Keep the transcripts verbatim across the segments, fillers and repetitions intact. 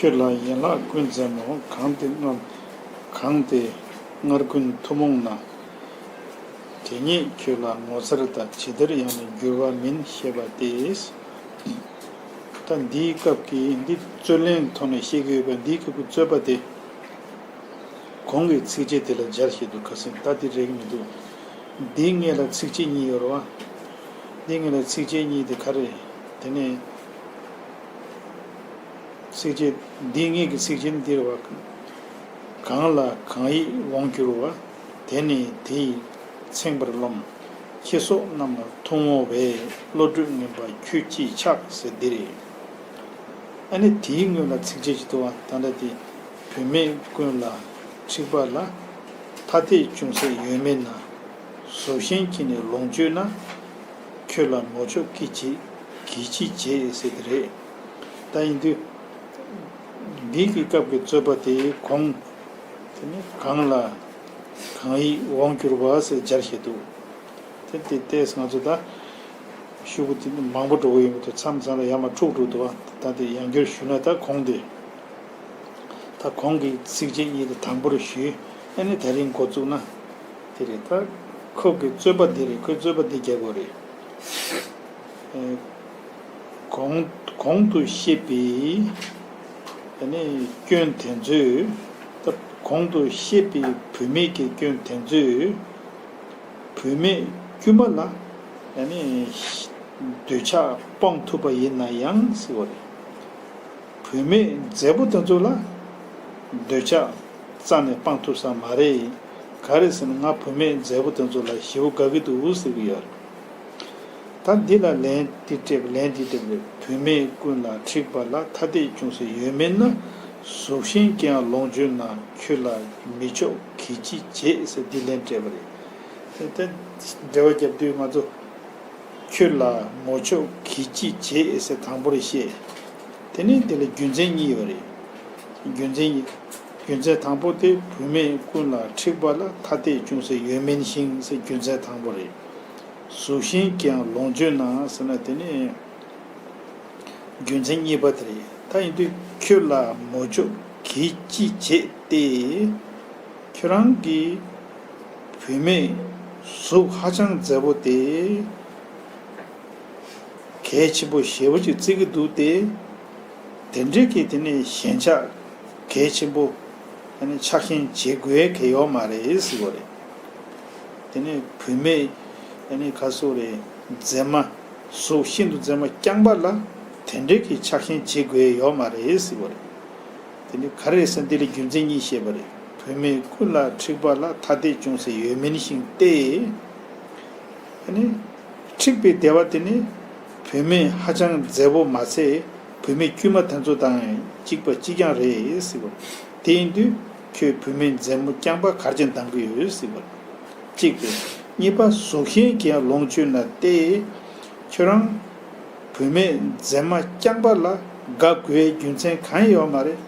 ཁྱོད་ལ་ཡན་ལག་ཀུན་མཛེས་མོ། གང་དེ་སྔར་གང་དེ་སྔར་ཀུན་ཐུན་མོང་ན། དེ་ཉིད་ཁྱོད་ལ་ངོ་མཚར་ལྟ། ཇི་ལྟར་ཡང་ནི་འགྱུར་བ་མིན། ཞེས་པ་སྟེ། ད་འདིའི་སྐབས་ཀྱི་འདི་རྩོད་ལན་ཐོག་ནས་བཤད་ཀྱི་ཡོད་པ། འདིའི་སྐབས་ཀྱི་རྩོད་པ་དེ། གོང་གི་ཚིགས་བཅད་དེ་ལ་སྦྱར་བཞིན་དུ། ཁ་སང་ད་དེ་རེག་མི་འདུག་འདིའི་སྔོན་ལ་ཚིགས་བཅད་གཉིས་ཡོད་རེད་བ། འདིའི་སྔོན་ལ་ཚིགས་བཅད་གཉིས་དེ་ག་རེ། དེ་ནས་ཚིགས་བཅད་འདིའི་སྔོན་གྱི་ཚིགས་བཅད་ནི་འདི་རེད་བ། གང་ལ་གང་ཡིད་འོང་གྱུར་པ། དེ་ནི་དེ་ཡིས་མཚན་པར་རློམ། ཁྱི་སོགས་རྣམས་ལ་ཐུན་མོང་བའི། བློ་གྲོས་ངན་པ་ཁྱོད་ཅིས་ཆགས། ཟེར་འདི་རེད། ཨ་ནི་དེའི་སྔོན་ལ་ཚིགས་བཅད་ཅིག་འདུག་བ། ད་ལྟ་དེ། བུད་མེད་ཀུན་ལ་འཁྲིག་པ་ལ། ཐ་དད་ཅུང་ཟད་ཡོད་མིན་ན། གཟུགས་ཞེན་གྱིས་ནི་ལོངས་སྤྱོད་ན། ཁྱོད་ལ་མོ་ཕྱོགས་གྱིས་ཅི་གྱིས་ཅི་བྱེད། ཟེར་དེ་རེད། ད་ཡིན་དུས། འདི་གི་སྐབས་ཀྱི་རྩོད་པ་དེ་གོང་། དེ་ནི་གང་ལ་གང་ཡིད་འོང་གྱུར་པ་ཟེར་སྦྱར་བཞིན་དུ། དེ་དེ་ལྟས་ང་ཚོ་ད་ཤོག་གུ་དེ་མང་པོ་འགྲོ་གི་ཡོད་མི་འདུག་མཚམས་མཚམས་ལ་ཡར་མར་འཁྲུག་འགྲོ་འདུག་ད་དེ་ཡང་བསྐྱར་ཞུས་ན། ད་གོང་དེ། ད་གོང་གི་ཚིགས་བཅད་གཉིས་དེ་དང་པོར་ཞུས། ཨ་ནི་དེ་རིང་འགོ་བཙུགས་ན། དེ་རེད། ད་ཁོ་གི་རྩོད་པ་འདི་རེད། ཁོའི་རྩོད་པ་འདི་རྒྱག་དགོས་རེད། ཨེ། གོང་གོང་དུ་བཤད་པའི། ཨ་ནི་སྐྱོན་དེ་ཚོས། ད་གོང་དུ་བཤད་པའི་བུད་མེད་ཀྱི་སྐྱོན་དེ་ཚོས། བུད་མེད་དཀྱུས་མ་ལ། ཨ་ནི་འདོད་ཆགས་སྤོང་ཐུབ་པ་ཡིན་ན་ཡང་ཟེར་བ་རེད། བུད་མེད་མཛེས་པོ་དེ་ཚོ་ལ་འདོད་ཆགས་རྩ་ནས་སྤང་ཐུབ་ས་མ་རེད། ག་རེ་ཟེར་ན། ང་བུད་མེད་མཛེས་པོ་དེ་ཚོ་ལ་ཞེ་པོ་དགའ་གི་འདུག་ཟེར་གི་ཡོད་རེད། ད་འདི་ལ་ལན་འདི་སྤྲད་པ། ལན་འདི་སྤྲད་པ་རེད། བུད་མེད་ཀུན་ལ་འཁྲིག་པ་ལ། ཐ་དད་ཅུང་ཟད་ཡོད་མིན་ན། གཟུགས་ཞེན་གྱིས་ཡང་ལོངས་སྤྱོད་ན། ཁྱོད་ལ་མི་ཆོག་གིས་ཅི་བྱེད། ཟེར་འདི་ལན་སྤྲད་པ་རེད། དེ་ལྟར་འགྲེལ་པ་རྒྱབ་དུས་ང་ཚོ། ཁྱོད་ལ་མོ་ཕྱོགས་གིས་ཅི་བྱེད། ཟེར་དང་པོར་བཤད། དེ་ནས་དེ་ལ་རྒྱུ་མཚན་གཉིས་ཡོད་རེད། རྒྱུ་མཚན་གཉིས། རྒྱུ་མཚན་དང་པོ་དེ། བུད་མེད་ཀུན་ལ་འཁྲིག་པ་ལ། ཐ་དད་ཅུང་ཟད་ཡོད་མིན་ཞིང་། ཟེར་རྒྱུ་མཚན་དང་པོ་རེད། གཟུགས་ཞེན་གྱིས་ཡང་ལོངས་སྤྱོད་ན་ཟེར་ན། དེ་ནི་རྒྱུ་མཚན་གཉིས་པ་དེ་རེད། ད་ཡིན་དུས་ཁྱོད་ལ་མོ་ཕྱོགས་གིས་ཅི་བྱེད་དེ། ཁྱོད་རང་གི་བུད་མེད་གཟུགས་ཧ་ཅང་མཛེས་པོ་དེ། གལ་ཆེན་པོ་ཞེ་པོ་ཅིག་བརྩི་གི་འདུག་སྟེ། དེ་འདྲའི་གི་དེ་ནས་ཞེན་ཆགས་གལ་ཆེན་པོ། ཨ་ནི་ཆགས་ཞེན་བྱེད་དགོས་གལ་ཡོད་མ་རེད་ཟེར་བ་རེད། དེ་ནས་བུད་མེད། ཨ་ནི་ག་ཟེར་རེད། མཛེས་མ། གཟུགས་ཤིན་ཏུ་མཛེས་མ་རྐྱང་པ་ལ་དེ་འདྲའི་གི་ཆགས་ཞེན་བྱེད་དགོས་ཡོད་མ་རེད་ཟེར་བ་རེད། དེ་ནི་ག་རེ་ཟེར་ན། འདི་ལ་རྒྱུ་མཚན་གཉིས་བཤད་པ་རེད། བུད་མེད་ཀུན་ལ་འཁྲིག་པ་ལ། ཐ་དད་ཅུང་ཟད་ཡོད་མིན་ཞིང་སྟེ། ཨ་ནི། འཁྲིག་པའི་བདེ་བ་དེ་ནི་བུད་མེད་ཧ་ཅང་མཛེས་པོ་མ་ཚད། བུད་མེད་དཀྱུས་མ་དེ་ཚོ་དང་གཅིག་པ་གཅིག་རྐྱང་རེད་ཟེར་བ། དེ་ཡིན་དུས་ཁྱོད་བུད་མེད་མཛེས་མོ་རྐྱང་པ་ག་རེ་བྱས་འདང་གི་ཡོད་ཟེར་བ། གཅིག་པས། གཉིས་པ། གཟུགས་ཞེན་གྱིས་ཡང་ལོངས་སྤྱོད་ན་སྟེ། ཁྱོད་རང་བུད་མེད་མཛེས་མ་རྐྱང་པ་ལ་དགའ་དགོས་རྒྱུ་མཚན་གང་ཡང་ཡོད་མ་རེད།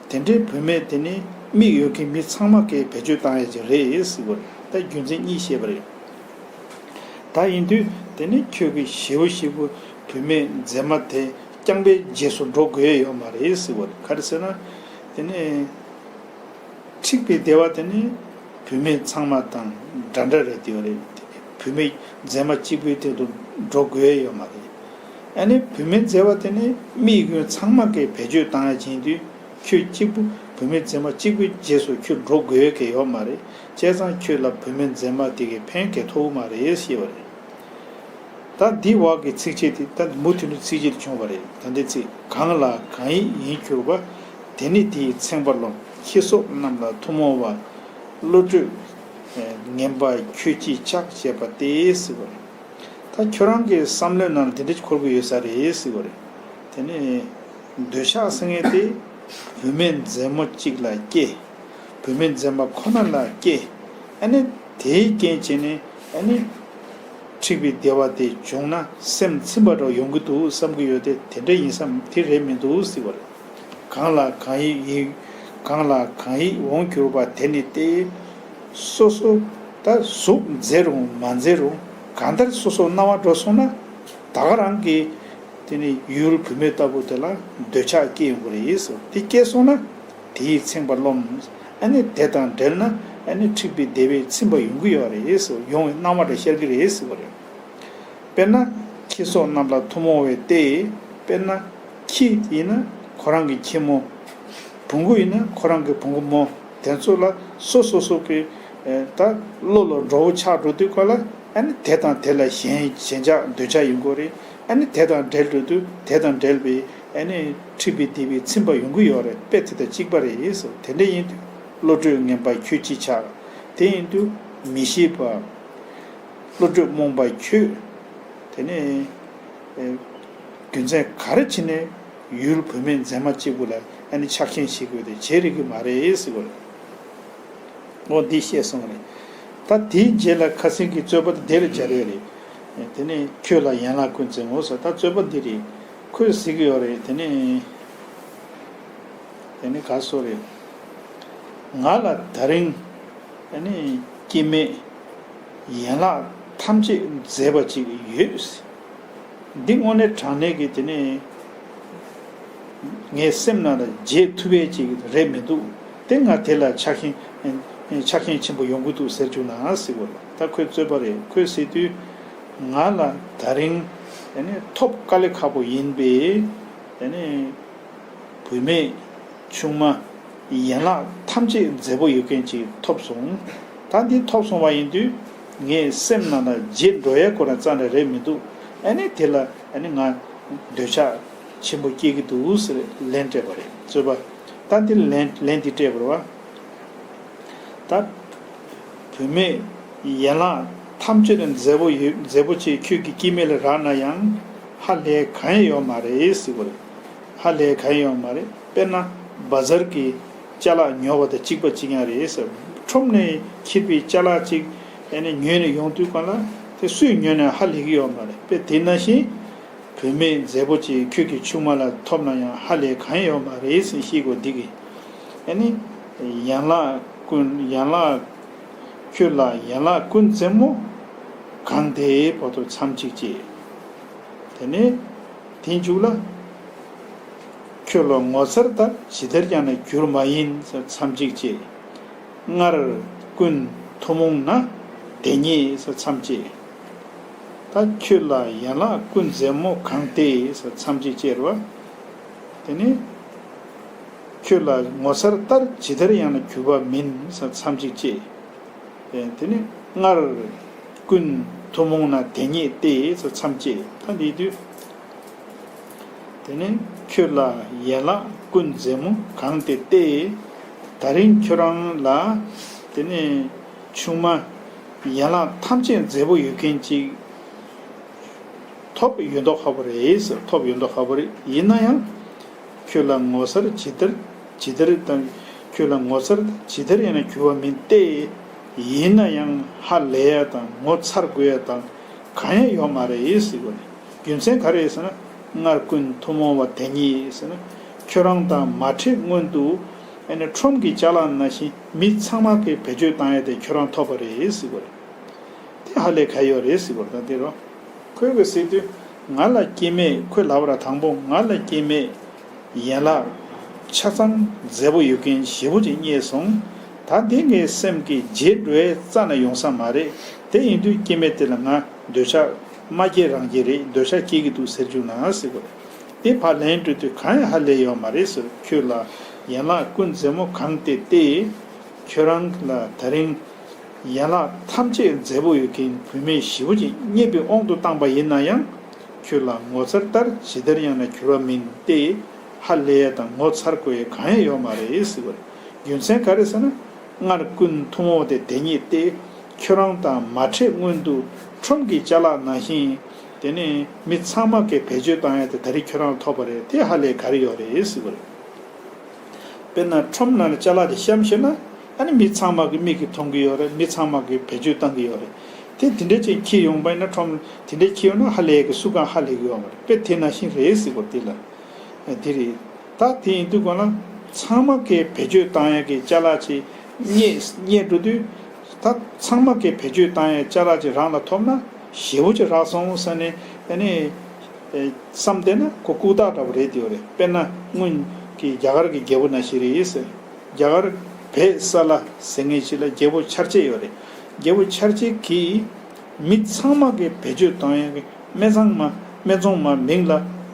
དེ་འདྲའི་བུད་མེད་དེ་ནི་མིག་ཡོད་མཁན་མི་ཚང་མ་གིས་བེད་སྤྱོད་བཏང་ཡ་ཅིག་རེད་ཟེར་བ་རེད། ད་རྒྱུ་མཚན་གཉིས་བཤད་པ་རེད། ད་ཡིན་དུས་དེ་ནི་ཁྱོད་ཀྱིས་ཞེ་པོ་ཞེ་པོ་བུད་མེད་མཛེས་མ་དེ་རྐྱང་པའི་རྗེས་སུ་འགྲོ་དགོས་ཡ་ཡོད་མ་རེད་ཟེར་བ་རེད། ག་རེ་ཟེར་ན། དེ་ནི། འཁྲིག་པའི་བདེ་བ་དེ་ནི་བུད་མེད་ཚང་མ་དང་འདྲ་འདྲ་རེད་དེ་རེད། བུད་མེད་མཛེས་མ་གཅིག་པུའི་སྟེང་དུ་འགྲོ་དགོས་ཡ་ཡོད་མ་རེད། ཨ་ནི་བུད་མེད་མཛེས་པ་དེ་ནི་མིག་ཡོད་མཁན་ཚང་མ་གིས་བེད་སྤྱོད་བཏང་ཡ་ཡིན་དུས། ཁྱོད་གཅིག་པུ་བུད་མེད་མཛེས་མ་གཅིག་པུའི་རྗེས་སུ་ཁྱོད་འགྲོ་དགོས་ཡ་གི་ཡོད་མ་རེད། བྱས་ཙང་ཁྱོད་ལ་བུད་མེད་མཛེས་མ་དེ་གིས་ཕན་ག་ཐོགས་མ་རེད་ཟེར་བ་རེད། ད་འདིའི་འོག་གི་ཚིགས་བཅད་དེ། ད་མུ་མཐུད་ནས་ཚིགས་བཅད་དེ་བྱུང་བ་རེད། ད་འདི་ཚིག་གང་ལ་གང་ཡིད་ཡིན་གྱུར་པ། དེ་ནི་དེ་ཡིས་མཚན་པར་རློམ། ཁྱི་སོགས་རྣམས་ལ་ཐུན་མོང་བ། བློ་གྲོས་ངན་པ་ཁྱོད་ཅིས་ཆགས། ཞེས་པ་སྟེ་ཟེར་བ་རེད། ད་ཁྱོད་རང་གི་བསམ་བློའི་ནང་ལ་དེ་འདྲ་ཅིག་འཁོར་གྱི་ཡོད་ས་རེད་ཟེར་བ་རེད། དེ་ནི་འདོད་ཆགས་ཟེར་མཁན་དེ་བུད་མེད་མཛེས་མོ་གཅིག་ལ་སྐྱེ། བུད་མེད་མཛེས་མ་ཁོ་ན་ལ་སྐྱེ། ཨ་ནི་དེའི་རྐྱེན་བྱས་ནས། ཨ་ནི་འཁྲིག་པའི་བདེ་བ་དེ་བྱུང་ན་སེམས་ཚིམ་པ་འདྲ་ཡོང་གི་འདུག་བསམ་གྱི་ཡོད་དེ། དེ་འདྲ་ཡིན་བསམ། དེ་རེད་མི་འདུག་ཟེར་བ་རེད། གང་ལ་གང་ཡིད་ཡིན། གང་ལ་གང་ཡིད་འོང་གྱུར་པ་དེ་ནི་སྟེ། སོ་སོ་ད་གཟུགས་མཛེས་རུང་མ་མཛེས་རུང་། གང་ལྟར་སོ་སོ་སྣང་བ་འགྲོ་སོང་ན། ད་ག་རང་གི་ དེ་ནི་ཡུལ་བུད་མེད་ལྟ་བུ་དེ་ལ་འདོད་ཆགས་སྐྱེ་ཡོང་གི་རེད་ཟེར། དེ་སྐྱེས་སོང་ན་དེས་ཚིམ་པར་རློམ། ཨ་ནི་དེ་དང་འབྲེལ་ན་ཨ་ནི་འཁྲིག་པའི་བདེ་བས་ཚིམ་པ་ཡོང་གི་ཡོད་རེད་ཟེར། ཡོང་བའི་སྣང་བ་འདྲ་ཤར་གྱི་རེད་ཟེར་བ་རེད། དཔེར་ན་ཁྱི་སོགས་རྣམས་ལ་ཐུན་མོང་བའི་སྟེ། དཔེར་ན་ཁྱི་ཡིན་ན་ཁོ་རང་གི་ཁྱི་མོ། བོང་གུ་ཡིན་ན་ཁོ་རང་གི་བོང་གུ་མོ། དེ་ཚོ་ལ་སོ་སོ་སོ་གི་ཨེ་ད་བློ་ལ་འགྲོ་བོ་ཆགས་འགྲོ་དུས་སྐབས་ལ་ཨ་ནི་དེ་དང་དེ་ལ་ཞེན་ཞེན་ཆགས་འདོད་ཆགས་ཡོང་གི་རེད། ཨ་ནི་དེ་དང་འབྲེལ་འགྲོ་དུས་དེ་དང་འབྲེལ་བའི་ཨ་ནི་འཁྲིག་པའི་བདེ་བས་ཚིམ་པ་ཡོང་གི་ཡོད་རེད། དཔེ་དེ་དང་གཅིག་པ་རེད་ཟེར། དེ་འདྲ་ཡིན་དུས་བློ་གྲོས་ངན་པ་ཁྱོད་ཅི་ཆགས། དེ་ཡིན་དུས་མི་ཤེས་པ། བློ་གྲོས་རྨོངས་པ་ཁྱོད། དེ་ནས་ཨེ་རྒྱུ་མཚན་ག་རེ་བྱས་ནས་ཡུལ་བུད་མེད་མཛེས་མ་གཅིག་པུ་ལ་ཨ་ནི་ཆགས་ཞེན་བྱེད་དགོས་དེ་བྱེད་རིགས་ཀྱི་མ་རེད་ཟེར་བ་རེད། འོ་འདི་བཤད་སོང་རེད། ད་དེའི་རྗེས་ལ་ཁ་སང་གི་རྩོད་པ་དེ་འདིར་སྦྱར་ཡོད་རེད། དེ་ནས་ཁྱོད་ལ་ཡན་ལག་ཀུན་མཛེས་མོ་ཟེར། ད་རྩོད་པ་འདི་རེད། ཁོས་ཟེར་གྱི་ཡོད་རེད། དེ་ནས་དེ་ནས་ག་སོ་རེད། ང་ལ་ད་རིང་ཨ་ནི་སྐྱེ་མེད་ཡན་ལག་ཐམས་ཅད་མཛེས་པ་ཅིག་ཡོད། འདི་དངོས་གནས་དྲང་གནས་ཀྱི་དེ་ནས་ངའི་སེམས་ནང་ལ་བརྗེད་ཐུབ་པའི་ཅིག་རེད་མི་འདུག། དེ་ང་དེ་ལ་ཆགས་ཞེན་ཆགས་ཞེན་ཆེན་པོ་ཡོང་གི་འདུག་ཟེར་བཅུག་ན་ཟེར་བ་ལ། ད་ཁོས་རྩོད་པ་རེད། ཁོས་ཟེར་དུས་ང་ལ་ད་རིང་ཨ་ནི་ཐོབ་དཀའ་ལས་ཁག་པོ་ཡིན་པས་ཨ་ནི་བུད་མེད་ཆུང་མ་ཡན་ལག་ཐམས་ཅད་མཛེས་པོ་ཡོད་མཁན་ཅིག་ཐོབ་སོང་། ད་འདི་ཐོབ་སོང་བ་ཡིན་དུས་ངའི་སེམས་ནང་ལ་བརྗེད་འགྲོ་ཡ་ཁོ་རང་རྩ་ནས་རེད་མི་འདུག། ཨ་ནི་དེ་ལ་ཨ་ནི་ང་འདོད་ཆགས་ཆེན་པོ་སྐྱེ་གི་འདུག་ཟེར་ལན་སྤྲད་པ་རེད། རྩོད་པ། ད་འདི་ལན་ལན་འདི་སྤྲད་པ་རེད་བ། ད་བུད་མེད་ཡན་ལག་ཐམས་ཅད་ནས་མཛེས་པོ་ཡོད། མཛེས་པོ་ཅིག་ཁྱོད་ཀྱི་སྐྱེ་དམན་ལ་རག་ན་ཡང་ཧ་ལས་གང་ཡང་ཡོད་མ་རེད་ཟེར་བ་རེད། ཧ་ལས་གང་ཡང་ཡོད་མ་རེད། དཔེར་ན་བ་ཛར་གྱི་ཅ་ལག་ཉོ་བ་དང་གཅིག་པ་གཅིག་རྐྱང་རེད་ཟེར། ཁྲོམ་ནས་འཁྱེར་བའི་ཅ་ལག་ཅིག་ཨ་ནི་ཉོས་ནས་ཡོང་དུས་སྒང་ལ་དེ་སུས་ཉོས་ནས་ཧ་ལས་ཀྱི་ཡོད་མ་རེད། དཔེ་དེ་ནང་བཞིན་བུད་མེད་མཛེས་པོ་ཅིག་ཁྱོད་ཀྱི་ཆུང་མ་ལ་ཐོབ་ན་ཡང་ཧ་ལས་གང་ཡང་ཡོད་མ་རེད་ཟེར་ཤེས་དགོས་འདི་གི། ཨ་ནི་ཡན་ལག་ཀུན་ཡན་ལག་ཁྱོད་ལ་ཡན་ལག་ཀུན་མཛེས་མོ་གང་དེ་བར་དུ་མཚམས་གཅིག་ཅེས། དེ་ནས་དེ་མཇུག་ལ། ཁྱོད་ལ་ངོ་མཚར་ལྟར་ཇི་ལྟར་ཀྱང་ན་གྱུར་མ་ཡིན་ཟེར་མཚམས་གཅིག་ཅེས། སྔར་ཀུན་ཐུན་མོང་ན་དེ་ཉིད་ཟེར་མཚམས་གཅིག། ད་ཁྱོད་ལ་ཡན་ལག་ཀུན་མཛེས་མོ་གང་སྟེ་ཟེར་མཚམས་གཅིག་ཅེས་རེད་བ། དེ་ནས་ཁྱོད་ལ་ངོ་མཚར་ལྟར་ཇི་ལྟར་ཡང་ན་གྱུར་པ་མིན་ཟེར་མཚམས་གཅིག་ཅེས། དེ་ནི་སྔར་ཀུན་ཐུན་མོང་ན་དེ་ཉིད་སྟེ་ཟེར་མཚམས་བཅད། ད་འདིའི་དུས། དེ་ནི་ཁྱོད་ལ་ཡན་ལག་ཀུན་མཛེས་མོ་གང་སྟེ་སྟེ། ད་རིང་ཁྱོད་རང་ལ་དེ་ནི་ཆུང་མ་ཡན་ལག་ཐམས་ཅད་མཛེས་པོ་ཡོད་མཁན་ཅིག་ཐོབ་ཡོད་མདོག་ཁ་པོ་རེད་ཟེར། ཐོབ་ཡོད་མདོག་ཁ་པོ་རེད། ཡིན་ན་ཡང་། ཁྱོད་ལ་ངོ་མཚར་ཇི་ལྟར་ཇི་ལྟར་དང་། ཁྱོད་ལ་ངོ་མཚར་ཇི་ལྟར་ཡང་ན་གྱུར་པ་མིན་ཏེ། ཡིན་ན་ཡང་ཧ་ལས་ཡ་དང་ངོ་མཚར་དགོས་ཡ་དང་གང་ཡང་ཡོད་མ་རེད་ཟེར་བ་རེད། རྒྱུ་མཚན་ག་རེ་ཟེར་ན། སྔར་ཀུན་ཐུན་མོང་བ་དེ་ཉིད་ཟེར་ན། ཁྱོད་རང་དང་མ་འཕྲད་སྔོན་དུ་ཨ་ནི་ཁྲོམ་གྱི་ཅ་ལག་ནང་བཞིན་མི་ཚང་མ་གིས་བེད་སྤྱོད་བཏང་ཡ་དེ་ཁྱོད་རང་ཐོབ་པ་རེད་ཟེར་བ་རེད། དེ་ཧ་ལས་ག་ཡོད་རེད་ཟེར་བ་རེད། ད་དེ་རོ། ཁོས་གི་ཟེར་དུས་ང་ལ་སྐྱེ་དམན། ཁོས་ལབ་པ་ར་དང་པོ་ང་ལ་སྐྱེ་དམན་ཡན་ལག་ཆ་ཚང་མཛེས་པོ་ཡོད་མཁན་ཞེ་པོ་ཅིག་རྙེད་སོང་། ད་དེ་ངའི་སེམས་ཀྱི་བརྗེད་འགྲོ་ཡའི་རྩ་ནས་ཡོང་ས་མ་རེད། དེ་ཡིན་དུས་སྐྱེ་དམན་དེ་ལ་ང་འདོད་ཆགས་མ་སྐྱེ་རང་སྐྱེ་རེད། འདོད་ཆགས་སྐྱེ་གི་འདུག་ཟེར་བཅུག་ན་ཟེར་བ་རེད། དེ་ཕར་ལན་སྤྲོད་དུས་གང་ཡང་ཧ་ལས་ཡོད་མ་རེད་ཟེར། ཁྱོད་ལ་ཡན་ལག་ཀུན་མཛེས་མོ་གང་སྟེ་སྟེ། ཁྱོད་རང་ལ་ད་རིང་ཡན་ལག་ཐམས་ཅད་མཛེས་པོ་ཡོད་མཁན་བུད་མེད་ཞེ་པོ་ཅིག་རྙེད་པའི་དབང་དུ་བཏང་པ་ཡིན་ན་ཡང་། ཁྱོད་ལ་ངོ་མཚར་ལྟར་ཇི་ལྟར་ཡང་ན་གྱུར་པ་མིན་ཏེ། ཧ་ལས་ཡ་དང་ངོ་མཚར་དགོས་ཡ་གང་ཡང་ཡོད་མ་རེད་ཟེར་བ་རེད། རྒྱུ་མཚན་ག་རེ་ཟེར་ན། སྔར་ཀུན་ཐུན་མོང་དེ་དེ་ཉིད་སྟེ། ཁྱོད་རང་དང་མ་འཕྲད་སྔོན་དུ་ཁྲོམ་གྱི་ཅ་ལག་ནང་བཞིན། དེ་ནས་མི་ཚང་མ་གིས་བེད་སྤྱོད་བཏང་ཡ་དེ་ད་རེས་ཁྱོད་རང་ཐོབ་པ་རེད། དེ་ཧ་ལས་ག་རེ་ཡོད་རེད་ཟེར་བ་རེད། དཔེར་ན་ཁྲོམ་ནང་ལ་ཅ་ལག་དེ་བཤམས་ཤེ་ན། ཨ་ནི་མི་ཚང་མ་གི་མིག་གིས་མཐོང་གི་ཡོད་རེད། མི་ཚང་མ་གིས་བེད་སྤྱོད་བཏང་གི་ཡོད་རེད། དེ་དེ་འདྲ་ཅིག་འཁྱེར་ཡོང་པ་ཡིན་ན། ཁྲོམ་དེ་འདྲ་འཁྱེར་ཡོང་ན་ཧ་ལས་གི་སུ་གང་ཧ་ལས་གི་ཡོད་མ་རེད། དཔེ་དེ་ནང་བཞིན་རེད་ཟེར་གོ་དེ་ལ། ཨ་དེ་རེད། ད་དེ་ཡིན་དུས་གོ་ན་ཚང་མ་གིས་བེད་སྤྱོད་བཏང་ཡ་གི་ཅ་ལག་ཅིག་རྙེད་རྙེད་འགྲོ་དུས། ད་ཚང་མ་གིས་བེད་སྤྱོད་བཏང་ཡ་ཅ་ལག་ཅིག་རང་ལ་ཐོབ་ན་ཞེ་པོ་ཅིག་རག་སོང་ཟེར་ནས། ཨ་ནི། བསམ་བསྡད་ན་ཁོ་ལྐུགས་རྟགས་འདྲ་པོ་རེད་དེ་ཡོད་རེད། དཔེར་ན་སྔོན་གྱི་རྒྱ་གར་གྱི་རྒྱལ་པོ་ནང་བཞིན་རེད་ཟེར། རྒྱ་གར་བེ་ས་ལ་ཟེར་མཁན་ཞིག་ལ་རྒྱལ་པོ་ཆར་ཆེ་ཡོད་རེད། རྒྱལ་པོ་ཆར་ཆེ་གིས་མི་ཚང་མ་གི་བེད་སྤྱོད་གཏོང་ཡག་གི་སྨད་འཚོང་མ་སྨད་འཚོང་མ་མིང་ལ་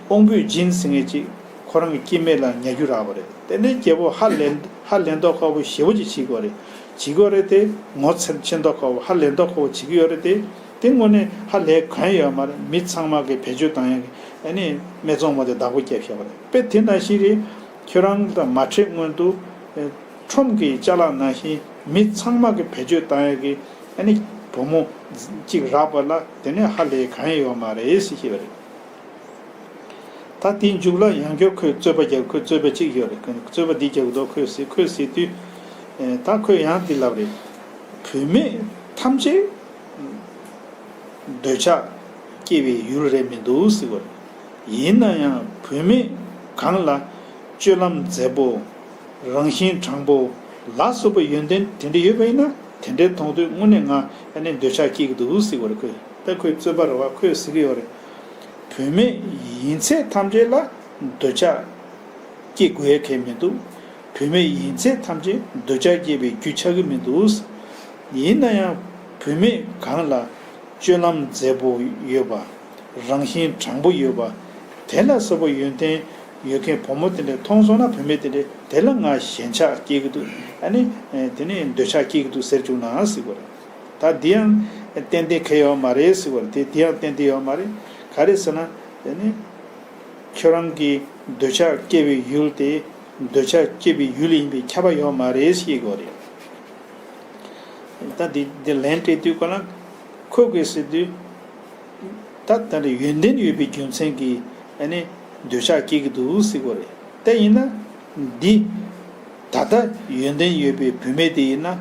དབང་པོའི་སྦྱིན་ཟེར་མཁན་ཅིག་ཁོ་རང་གི་སྐྱེ་དམན་ལ་ཉར་རྒྱུ་རག་པ་རེད། དེ་ནས་རྒྱལ་པོ་ཧ་ལས་ཧ་ལས་མདོག་ཁ་པོ་ཞེ་པོ་ཅིག་བྱེད་ཀྱི་ཡོད་རེད། བྱེད་ཀྱི་ཡོད་རེད་དེ། ངོ་ཚ་ཆེ་མདོག་ཁ་པོ་ཧ་ལས་མདོག་ཁ་པོ་བྱེད་ཀྱི་ཡོད་རེད་དེ། དེ་དངོས་གནས་ཧ་ལས་གང་ཡང་ཡོད་མ་རེད། མི་ཚང་མ་གི་བེད་སྤྱོད་བཏང་ཡག་གི་ཨ་ནི་སྨད་འཚོང་མ་དེ་བདག་པོ་རྒྱབ་བཞག་པ་རེད། དཔེ་དེ་ནང་བཞིན་རེད། ཁྱོད་རང་དང་མ་འཕྲད་སྔོན་དུ་ཨེ་ཁྲོམ་གྱི་ཅ་ལག་ནང་བཞིན་མི་ཚང་མ་གི་བེད་སྤྱོད་བཏང་ཡག་གི་ཨ་ནི་བུ་མོ་གཅིག་རག་པ་ལ་དེ་ནས་ཧ་ལས་གང་ཡང་ཡོད་མ་རེད་ཟེར་བཤད་པ་རེད། ད་དེའི་མཇུག་ལ་ཡང་བསྐྱར་ཁོས་རྩོད་པ་རྒྱག་ཁོས་རྩོད་པ་གཅིག་ཡོད་རེད། ཁོས་རྩོད་པ་འདི་རྒྱག་འདུག་ཁོས་ཟེར་ཁོས་ཟེར་དུས། ཨེ་ད་ཁོས་ཡང་འདི་ལབ་རེད། བུད་མེད་ཐམས་ཅད་འདོད་ཆགས་སྐྱེ་བའི་ཡུལ་རེད་མི་འདུག་ཟེར་བ་རེད། ཡིན་ན་ཡང་བུད་མེད་གང་ལ་སྤྱོད་ལམ་མཛེས་པོ། རང་བཞིན་དྲང་པོ་ལ་སོགས་པའི་ཡོན་ཏན་དེ་འདྲ་ཡོད་པ་ཡིན་ན། དེ་འདྲའི་མཐོང་དུས་དངོས་གནས་ང་ཨ་ནི་འདོད་ཆགས་སྐྱེ་གི་འདུག་ཟེར་བ་རེད། ཁོས་ད་ཁོས་རྩོད་པ་རེད་བ། ཁོས་ཟེར་གི་ཡོད་རེད། བུད་མེད་ཡིན་ཚད་ཐམས་ཅད་ལ་འདོད་ཆགས་སྐྱེ་དགོས་ཡ་གང་ཡང་མི་འདུག་བུད་མེད་ཡིན་ཚད་ཐམས་ཅད་འདོད་ཆགས་སྐྱེ་བའི་རྒྱུ་ཆགས་ཀྱི་མི་འདུག་ཡིན་ན་ཡང་བུད་མེད་གང་ལ་སྤྱོད་ལམ་མཛེས་པོ་ཡོད་པ། རང་བཞིན་དྲང་པོ་ཡོད་པ། དེ་ལ་སོགས་པ་ཡོན་ཏན་ཡོད་མཁན་བུ་མོ་དེ་འདྲ་མཐོང་སོང་ན། བུད་མེད་དེ་འདྲ་དེ་ལ་ང་ཞེན་ཆགས་སྐྱེ་གི་འདུག་ཨ་ནི་དེ་ནས་འདོད་ཆགས་སྐྱེ་གི་འདུག་ཟེར་བཅུག་ན་ཟེར་བ་རེད། ད་འདི་ཡང་ཏན་ཏན་གང་ཡང་ཡོད་མ་རེད་ཟེར་བ་རེད། དེ་འདི་ཡང་ཏན་ཏན་ཡོད་མ་རེད། ག་རེ་ཟེར་ན། དེ་ནི་ཁྱོད་རང་གི་འདོད་ཆགས་སྐྱེ་བའི་ཡུལ་དེ། འདོད་ཆགས་སྐྱེ་བའི་ཡུལ་ཡིན་པའི་ཁྱབ་པ་ཡོད་མ་རེད་ཟེར་གྱི་ཡོད་རེད། ད་འདི་འདི་ལན་སྤྲད་དུས་ག་ལ་ཁོ་གིས་ཟེར་དུས། ད་ད་ནི་ཡོན་ཏན་ཡོད་པའི་རྒྱུ་མཚན་གྱིས་ཨ་ནི་འདོད་ཆགས་སྐྱེ་གི་འདུག་ཟེར་གྱི་ཡོད་རེད། དེ་ཡིན་ན་འདི། ད་ལྟ་ཡོན་ཏན་ཡོད་པའི་བུད་མེད་དེ་ཡིན་ན།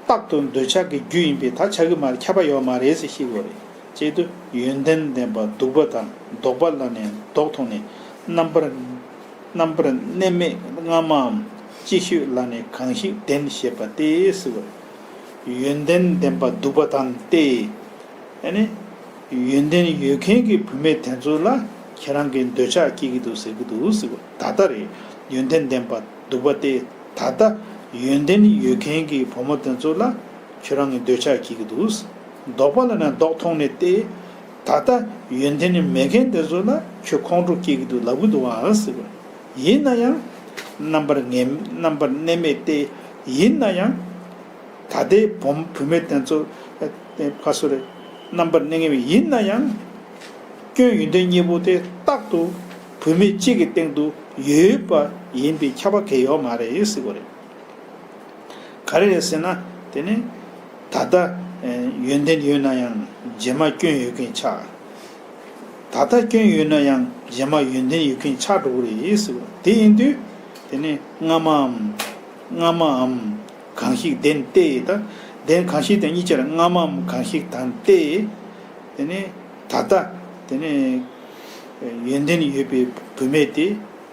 རྟག་ཏུ་འདོད་ཆགས་ཀྱི་རྒྱུ་ཡིན་པས་ད་ཆགས་ཀྱི་མ་རེད། ཁྱབ་པ་ཡོད་མ་རེད་ཟེར་ཤེས་དགོས་རེད། བྱས་དུས་ཡོན་ཏན་ལྡན་པ་སྡུག་པ་དང་ལྡོག་པ་ལ་ནི་ལྡོག་མཐོང་ནས། རྣམ་པར་རྣམ་པར་གནས་མེད་སྔ་མའམ་ཅིག་ཤོས་ལ་ནི་གང་ཞིག་བདེན་ཞེས་པ་སྟེ་ཟེར་བ་རེད། ཡོན་ཏན་ལྡན་པ་སྡུག་པ་དང་སྟེ། ཨ་ནི། ཡོན་ཏན་ཡོད་མཁན་གྱི་བུད་མེད་དེ་ཚོ་ལ་ཁྱེད་རང་གིས་འདོད་ཆགས་སྐྱེ་གི་འདུག་ཟེར་གི་འདུག་ཟེར་བ། ད་ལྟ་རེད། ཡོན་ཏན་ལྡན་པ་སྡུག་པ་སྟེ། ད་ལྟ་ཡོན་ཏན་ཡོད་མཁན་གྱི་བུ་མོ་དེ་ཚོ་ལ་ཁྱོད་རང་གིས་འདོད་ཆགས་སྐྱེ་གི་འདུག་ལྡོག་པ་ལ་ནི་ལྡོག་མཐོང་ནས་ཏེ། ད་ལྟ་ཡོན་ཏན་མེད་མཁན་དེ་ཚོ་ལ་ཁྱོད་ཁོང་ཁྲོ་སྐྱེ་གི་འདུག་ལབ་གི་འདུག་ཨང་ཟེར་བ། ཡིན་ན་ཡང་རྣམ་པར་ངེས་རྣམ་པར་གནས་མེད་ཏེ། ཡིན་ན་ཡང་། ད་ལྟའི་བུམ་བུད་མེད་དེ་ཚོ་ཨ་ཨ་ཁ་སོ་རེ་རྣམ་པར་གནས་ངེས་པའི་ཡིན་ན་ཡང་། སྐྱོན་ཡོན་ཏན་གཉིས་པོ་དེ་རྟག་ཏུ་བུད་མེད་གཅིག་གི་སྟེང་དུ་ཡོད་པ་ཡིན་པའི་ཁྱབ་པ་གང་ཡང་ཡོད་མ་རེད་ཟེར་བ་རེད། ག་རེ་རེད་ཟེར་ན། དེ་ནི་ད་ལྟ་ཨ་ཡོན་ཏན་ཡོད་ན་ཡང་རྗེས་མ་སྐྱོན་ཡོད་མཁན་ཆགས། ད་ལྟ་སྐྱོན་ཡོད་ན་ཡང་རྗེས་མ་ཡོན་ཏན་ཡོད་མཁན་ཆགས་འགྲོ་གི་རེད་ཟེར་བ། དེ་ཡིན་དུས་དེ་ནི་སྔ་མའམ་སྔ་མའམ་གང་ཞིག་བདེན་ཏེ། ད་བདེན་གང་ཞིག་དང་གཉིས་ཆར་སྔ་མའམ་གང་ཞིག་དང་སྟེ། དེ་ནི་ད་ལྟ་དེ་ནི་ཡོན་ཏན་ཡོད་པའི་བུད་མེད་དེ་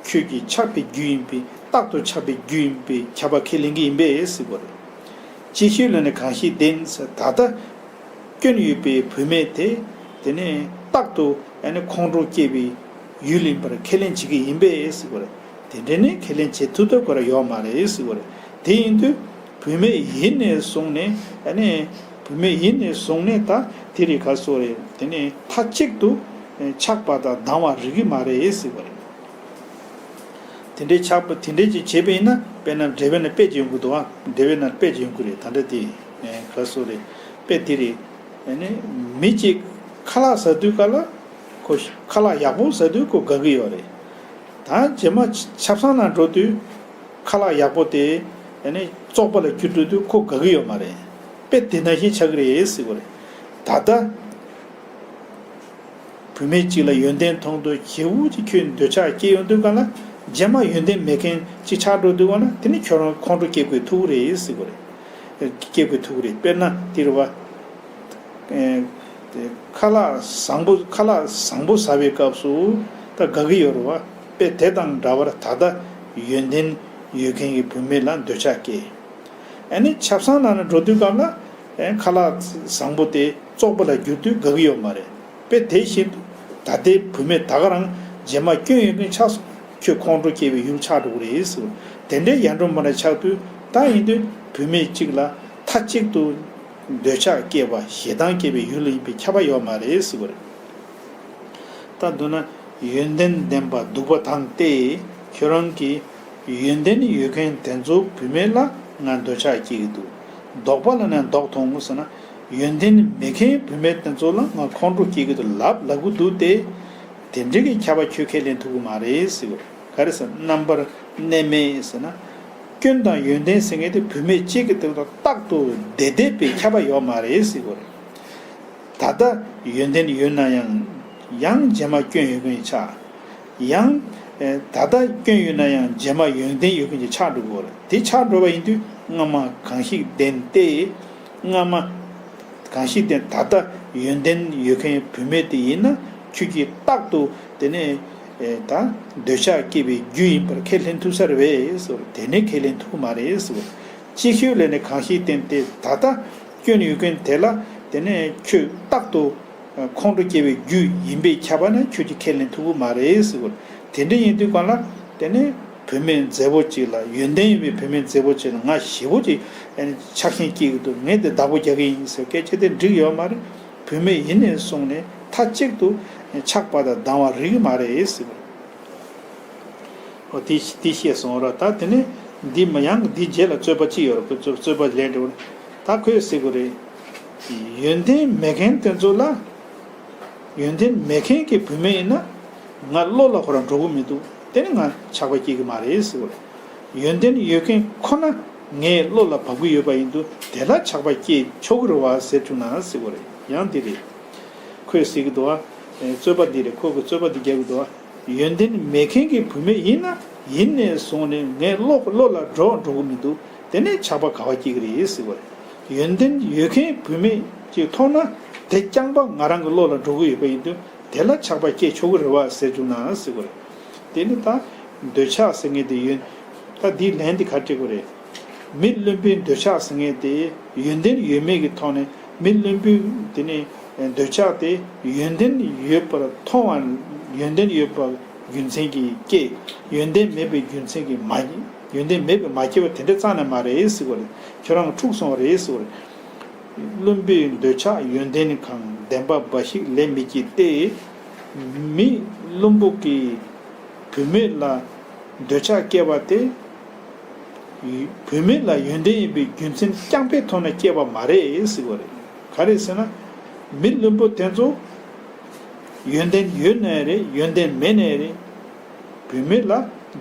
ཁྱོད་ཀྱི་ཆགས་པའི་རྒྱུ་ཡིན་པས། རྟག་ཏུ་ཆགས་པའི་རྒྱུ་ཡིན་པས་ཁྱབ་པ་ཁས་ལེན་གྱི་ཡིན་པས་ཟེར་བ་རེད། ཅིག་ཤོས་ལ་ནི་གང་ཞིག་བདེན་ཟེར། ད་ལྟ་སྐྱོན་ཡོད་པའི་བུད་མེད་དེ་དེ་ནི་རྟག་ཏུ་ཨ་ནི་ཁོང་ཁྲོ་སྐྱེ་བའི་ཡུལ་ཡིན་པར་ཁས་ལེན་བྱེད་ཀྱི་ཡིན་པས་ཟེར་བ་རེད། དེ་འདྲ་ནི་ཁས་ལེན་བྱེད་ཐུབ་ཐུབ་ཁོ་ར་ཡོད་མ་རེད་ཟེར་བ་རེད། དེ་ཡིན་དུས་བུད་མེད་ཡིན་ནས་བཟུང་ནས་ཨ་ནི་བུད་མེད་ཡིན་ནས་བཟུང་ནས་ད་དེ་རིགས་ག་སོ་རེད། དེ་ནི་མཐའ་གཅིག་ཏུ་ཆགས་པ་དང་སྡང་བ་རིགས་ཀྱི་མ་རེད་ཟེར་བ་རེད། དེ་འདྲའི་ཆགས་པ་དེ་འདྲའི་ཅིག་བྱས་པ་ཡིན་ན། དཔེར་ན་འགྲེལ་པ་ན་དཔེ་ཅིག་ཡོང་གི་འདུག་ཨ། འགྲེལ་པ་ན་དཔེ་ཅིག་ཡོང་གི་རེད། ད་འདྲ་དེ་ག་སོ་རེད། དཔེ་དེ་རེད། ཨ་ནི་མི་གཅིག་ཁ་ལག་ཟ་དུས་ག་ལ་ཁོ་ཁ་ལག་ཡག་པོ་ཟ་དུས་ཁོ་དགའ་གི་ཡོད་རེད། ད་རྗེས་མ་ཆབ་གསང་ནང་འགྲོ་དུས་ཁ་ལག་ཡག་པོ་དེ་ཨ་ནི་བཙོག་པ་ལ་འགྱུར་འགྲོ་དུས་ཁོ་དགའ་གི་ཡོད་མ་རེད། དཔེ་དེ་ནང་བཞིན་ཆགས་ཀྱི་རེད་ཟེར་གི་རེད། ད་ལྟ། བུད་མེད་ཅིག་ལ་ཡོན་ཏན་མཐོང་དུས་ཞེ་པོ་ཅིག་ཁྱོད་འདོད་ཆགས་སྐྱེ་ཡོང་དུས་ག་ལ། རྗེས་མ་ཡོན་ཏན་མེད་མཁན་ཅིག་ཆགས་འགྲོ་དུས་ག་ལ། དེ་ནི་ཁྱོད་རང་ཁོང་ཁྲོ་སྐྱེ་དགོས་ཐུག་གི་རེད་ཟེར་གི་རེད། སྐྱེ་དགོས་ཐུག་གི་རེད། དཔེར་ན་དེ་རེད་བ། ཨེ། དེ་ཁ་ལག་བཟང་པོ་ཁ་ལག་བཟང་པོ་ཟ་བའི་སྐབས་སུ་ད་དགའ་གི་ཡོད་རེད་བ། དཔེ་དེ་དང་འདྲ་བར་ད་ལྟ་ཡོན་ཏན་ཡོད་མཁན་གྱི་བུད་མེད་ལ་འདོད་ཆགས་སྐྱེ། ཨ་ནི་ཆབ་གསང་ནང་ན་འགྲོ་དུས་སྐབས་ལ། ཨེ། ཁ་ལག་བཟང་པོ་དེ་བཙོག་པ་ལ་འགྱུར་དུས་དགའ་གི་ཡོད་མ་རེད། དཔེ་དེ་བཞིན་དུ་ད་ ད་ལྟའི་བུད་མེད་ད་ག་རང་རྗེས་མ་སྐྱོན་ཡོད་མཁན་ཆགས་སོང་། ཁྱོད་ཁོང་ཁྲོ་སྐྱེ་བའི་ཡུལ་ཆགས་འགྲོ་གི་རེད་ཟེར། དེ་འདྲའི་ཡར་འགྲོ་མར་འགྲོ་ཆགས་དུས་ད་ཡིན་དུས་བུད་མེད་གཅིག་ལ་མཐའ་གཅིག་ཏུ་འདོད་ཆགས་སྐྱེ་བ་ཞེ་སྡང་སྐྱེ་བའི་ཡུལ་ཡིན་པའི་ཁྱབ་པ་ཡོད་མ་རེད་ཟེར་བ་རེད། ད་མདོར་ན་ཡོན་ཏན་ལྡན་པ་སྡུག་པ་དང་སྟེ། ཁྱོད་རང་གིས་ཡོན་ཏན་ཡོད་མཁན་དེ་ཚོ་བུད་མེད་ལ་ང་འདོད་ཆགས་སྐྱེ་གི་འདུག། ལྡོག་པ་ལ་ནི་ལྡོག་མཐོང་ཟེར་ན། ཡོན་ཏན་མེད་མཁན་བུད་མེད་དེ་ཚོ་ལ་ང་ཁོང་ཁྲོ་སྐྱེ་གི་འདུག་ལབ་ལབ་གི་འདུག་སྟེ། དེ་འདྲའི་གི་ཁྱབ་པ་ཁྱོད་ཁས་ལེན་ཐུབ་གི་མ་རེད་ཟེར་གི། ག་རེ་ཟེར་རྣམ་པར་གནས་མེད་ཟེར་ན། སྐྱོན་དང་ཡོན་ཏན་ཟེར་མཁན་དེ་བུད་མེད་གཅིག་གི་སྟེང་དུ་རྟག་ཏུ་བསྡད་བསྡད་པའི་ཁྱབ་པ་ཡོད་མ་རེད་ཟེར་གི་རེད། ད་ལྟ་ཡོན་ཏན་ཡོད་ན་ཡང་། ཡང་རྗེས་མ་སྐྱོན་ཡོད་མཁན་ཆགས། ཡང་། ཨེ། ད་ལྟ་སྐྱོན་ཡོད་ན་ཡང་རྗེས་མ་ཡོན་ཏན་ཡོད་མཁན་ཅིག་ཆགས་འགྲོ་གི་རེད། དེ་ཆགས་འགྲོ་བ་ཡིན་དུས་སྔ་མ་གང་ཞིག་བདེན་ཏེ། སྔ་མ་གང་ཞིག་བདེན། ད་ལྟ་ཡོན་ཏན་ཡོད་མཁན་བུད་མེད་དེ་ཡིན་ན་ཁྱོད་ཀྱིས་རྟག་ཏུ་དེ་ནས། ཨེ། ད་འདོད་ཆགས་སྐྱེ་བའི་རྒྱུ་ཡིན་པར་ཁས་ལེན་ཐུབ་ས་རེད་པས་ཟེར། དེ་ནས་ཁས་ལེན་ཐུབ་ཀྱི་མ་རེད་ཟེར། ཅིག་ཤོས་ལས་ནས་གང་ཞིག་བདེན་ཏེ། ད་ལྟ་སྐྱོན་ཡོད་མཁན་དེ་ལ་དེ་ནས་ཁྱོད་རྟག་ཏུ་ཁོང་ཁྲོ་སྐྱེ་བའི་རྒྱུ་ཡིན་པས་ཁྱབ་པ་ན་ཁྱོད་ཀྱིས་ཁས་ལེན་ཐུབ་ཀྱི་མ་རེད་ཟེར་གི། དེ་འདྲ་ཡིན་དུས་གང་ལ་དེ་ནས་བུད་མེད་མཛེས་པོ་ཅིག་ལ། ཡོན་ཏན་ཡོད་པའི་བུད་མེད་མཛེས་པོ་ཅིག་ལ་ང་ཞེ་པོ་ཅིག་ཆགས་ཞེན་སྐྱེ་གི་འདུག། ངས་དེ་བདག་པོ་རྒྱག་གི་ཡིན་ཟེར་སྐད་ཆ་དེ་འགྲིག་ཡོད་མ་རེད། བུད་མེད་ཡིན་ནས་བཟུང་ནས་མཐའ་གཅིག་ཏུ་ཆགས་པ་དང་སྡང་བ་རིགས་མ་རེད་ཟེར་གི། འོ་དེ་དེ་བཤད་སོང་ར། ད་དེ་ནས་འདི་མ་ཡང་འདི་རྗེས་ལ་རྩོད་པ་ཅི་ཡོད་ར། ཁོས་རྩོད་རྩོད་པ་ལན་འདྲ་བོ། ད་ཁོས་ཟེར་གི་རེད། ཡོན་ཏན་མེད་མཁན་དེ་ཚོ་ལ། ཡོན་ཏན་མེད་མཁན་གྱི་བུད་མེད་ཡིན་ན་ང་བློ་ལ་ཁོ་རང་འགྲོ་གི་མི་འདུག། དེ་ནི་ང་ཆགས་པ་སྐྱེ་གི་མ་རེད་ཟེར་གི་རེད། ཡོན་ཏན་ཡོད་མཁན་ཁོ་ན་ངའི་བློ་ལ་བབས་ཀྱི་ཡོད་པ་ཡིན་དུས་དེ་ལ་ཆགས་པ་སྐྱེ་ཆོག་གི་རེད་བ་ཟེར་བཅུག་ན་ཟེར་གི་རེད། ཡང་འདི་རེད། ཁོས་ཟེར་གི་འདུག་བ། རྩོད་པ་འདི་རེད། ཁོ་གི་རྩོད་པ་འདི་རྒྱག་གི་འདུག་བ། ཡོན་ཏན་མེད་མཁན་གྱི་བུད་མེད་ཡིན་ན་ཡིན་ནས་བཟུང་ནས་ངའི་བློ་བློ་ལ་འགྲོ་འགྲོ་གི་མི་འདུག། དེ་ནས་ཆགས་པ་ག་བ་སྐྱེ་གི་རེད་ཟེར་བ་རེད། ཡོན་ཏན་ཡོད་མཁན་བུད་མེད་ཅིག་མཐོང་ན་དེ་རྐྱང་པ་ང་རང་གི་བློ་ལ་འགྲོ་གི་ཡོད་པ་ཡིན་དུས་དེ་ལ་ཆགས་པ་སྐྱེ་ཆོག་གི་རེད་བ་ཟེར་བཅུག་ན་ཟེར་བ་རེད། དེ་ནི་ད་འདོད་ཆགས་ཟེར་མཁན་དེ་ཡོད། ད་འདིའི་ལན་འདི་ག་འདྲ་དགོས་རེད། མི་བླུན་པོའི་འདོད་ཆགས་ཟེར་མཁན་དེ་ཡོན་ཏན་ཡོད་མེད་ཀྱི་ཐོག་ནས། མི་བླུན་པོའི་དེ་ནི་འདོད་ཆགས་དེ་ཡོན་ཏན་ཡོད་པར་མཐོང་བ། ཡོན་ཏན་ཡོད་པ་རྒྱུ་མཚན་གྱིས་སྐྱེ། ཡོན་ཏན་མེད་པའི་རྒྱུ་མཚན་གྱིས་མ། ཡོན་ཏན་མེད་པས་མ་སྐྱེས་པ་དེ་འདྲ་རྩ་ནས་མ་རེད་ཟེར་བ་རེད། ཁྱོད་རང་འཁྲུག་སོང་བ་རེད་ཟེར་བ་རེད། བླུན་པོའི་འདོད་ཆགས་ཡོན་ཏན་གང་། བདེན་པ་འབའ་ཞིག་ལས་མི་སྐྱེ་སྟེ། མི་བླུན་པོ་གིས་བུད་མེད་ལ་འདོད་ཆགས་སྐྱེ་བ་དེ། བུད་མེད་ལ་ཡོན་ཏན་ཡིན་པའི་རྒྱུ་མཚན་རྐྱང་པའི་ཐོག་ནས་སྐྱེས་པ་མ་རེད་ཟེར་བ་རེད། ག་རེ་ཟེར་ན། མི་བླུན་པོ་དེ་ཚོ་ཡོན་ཏན་ཡོད་ནའི་རེད། ཡོན་ཏན་མེད་ནའི་རེད། བུད་མེད་ལ་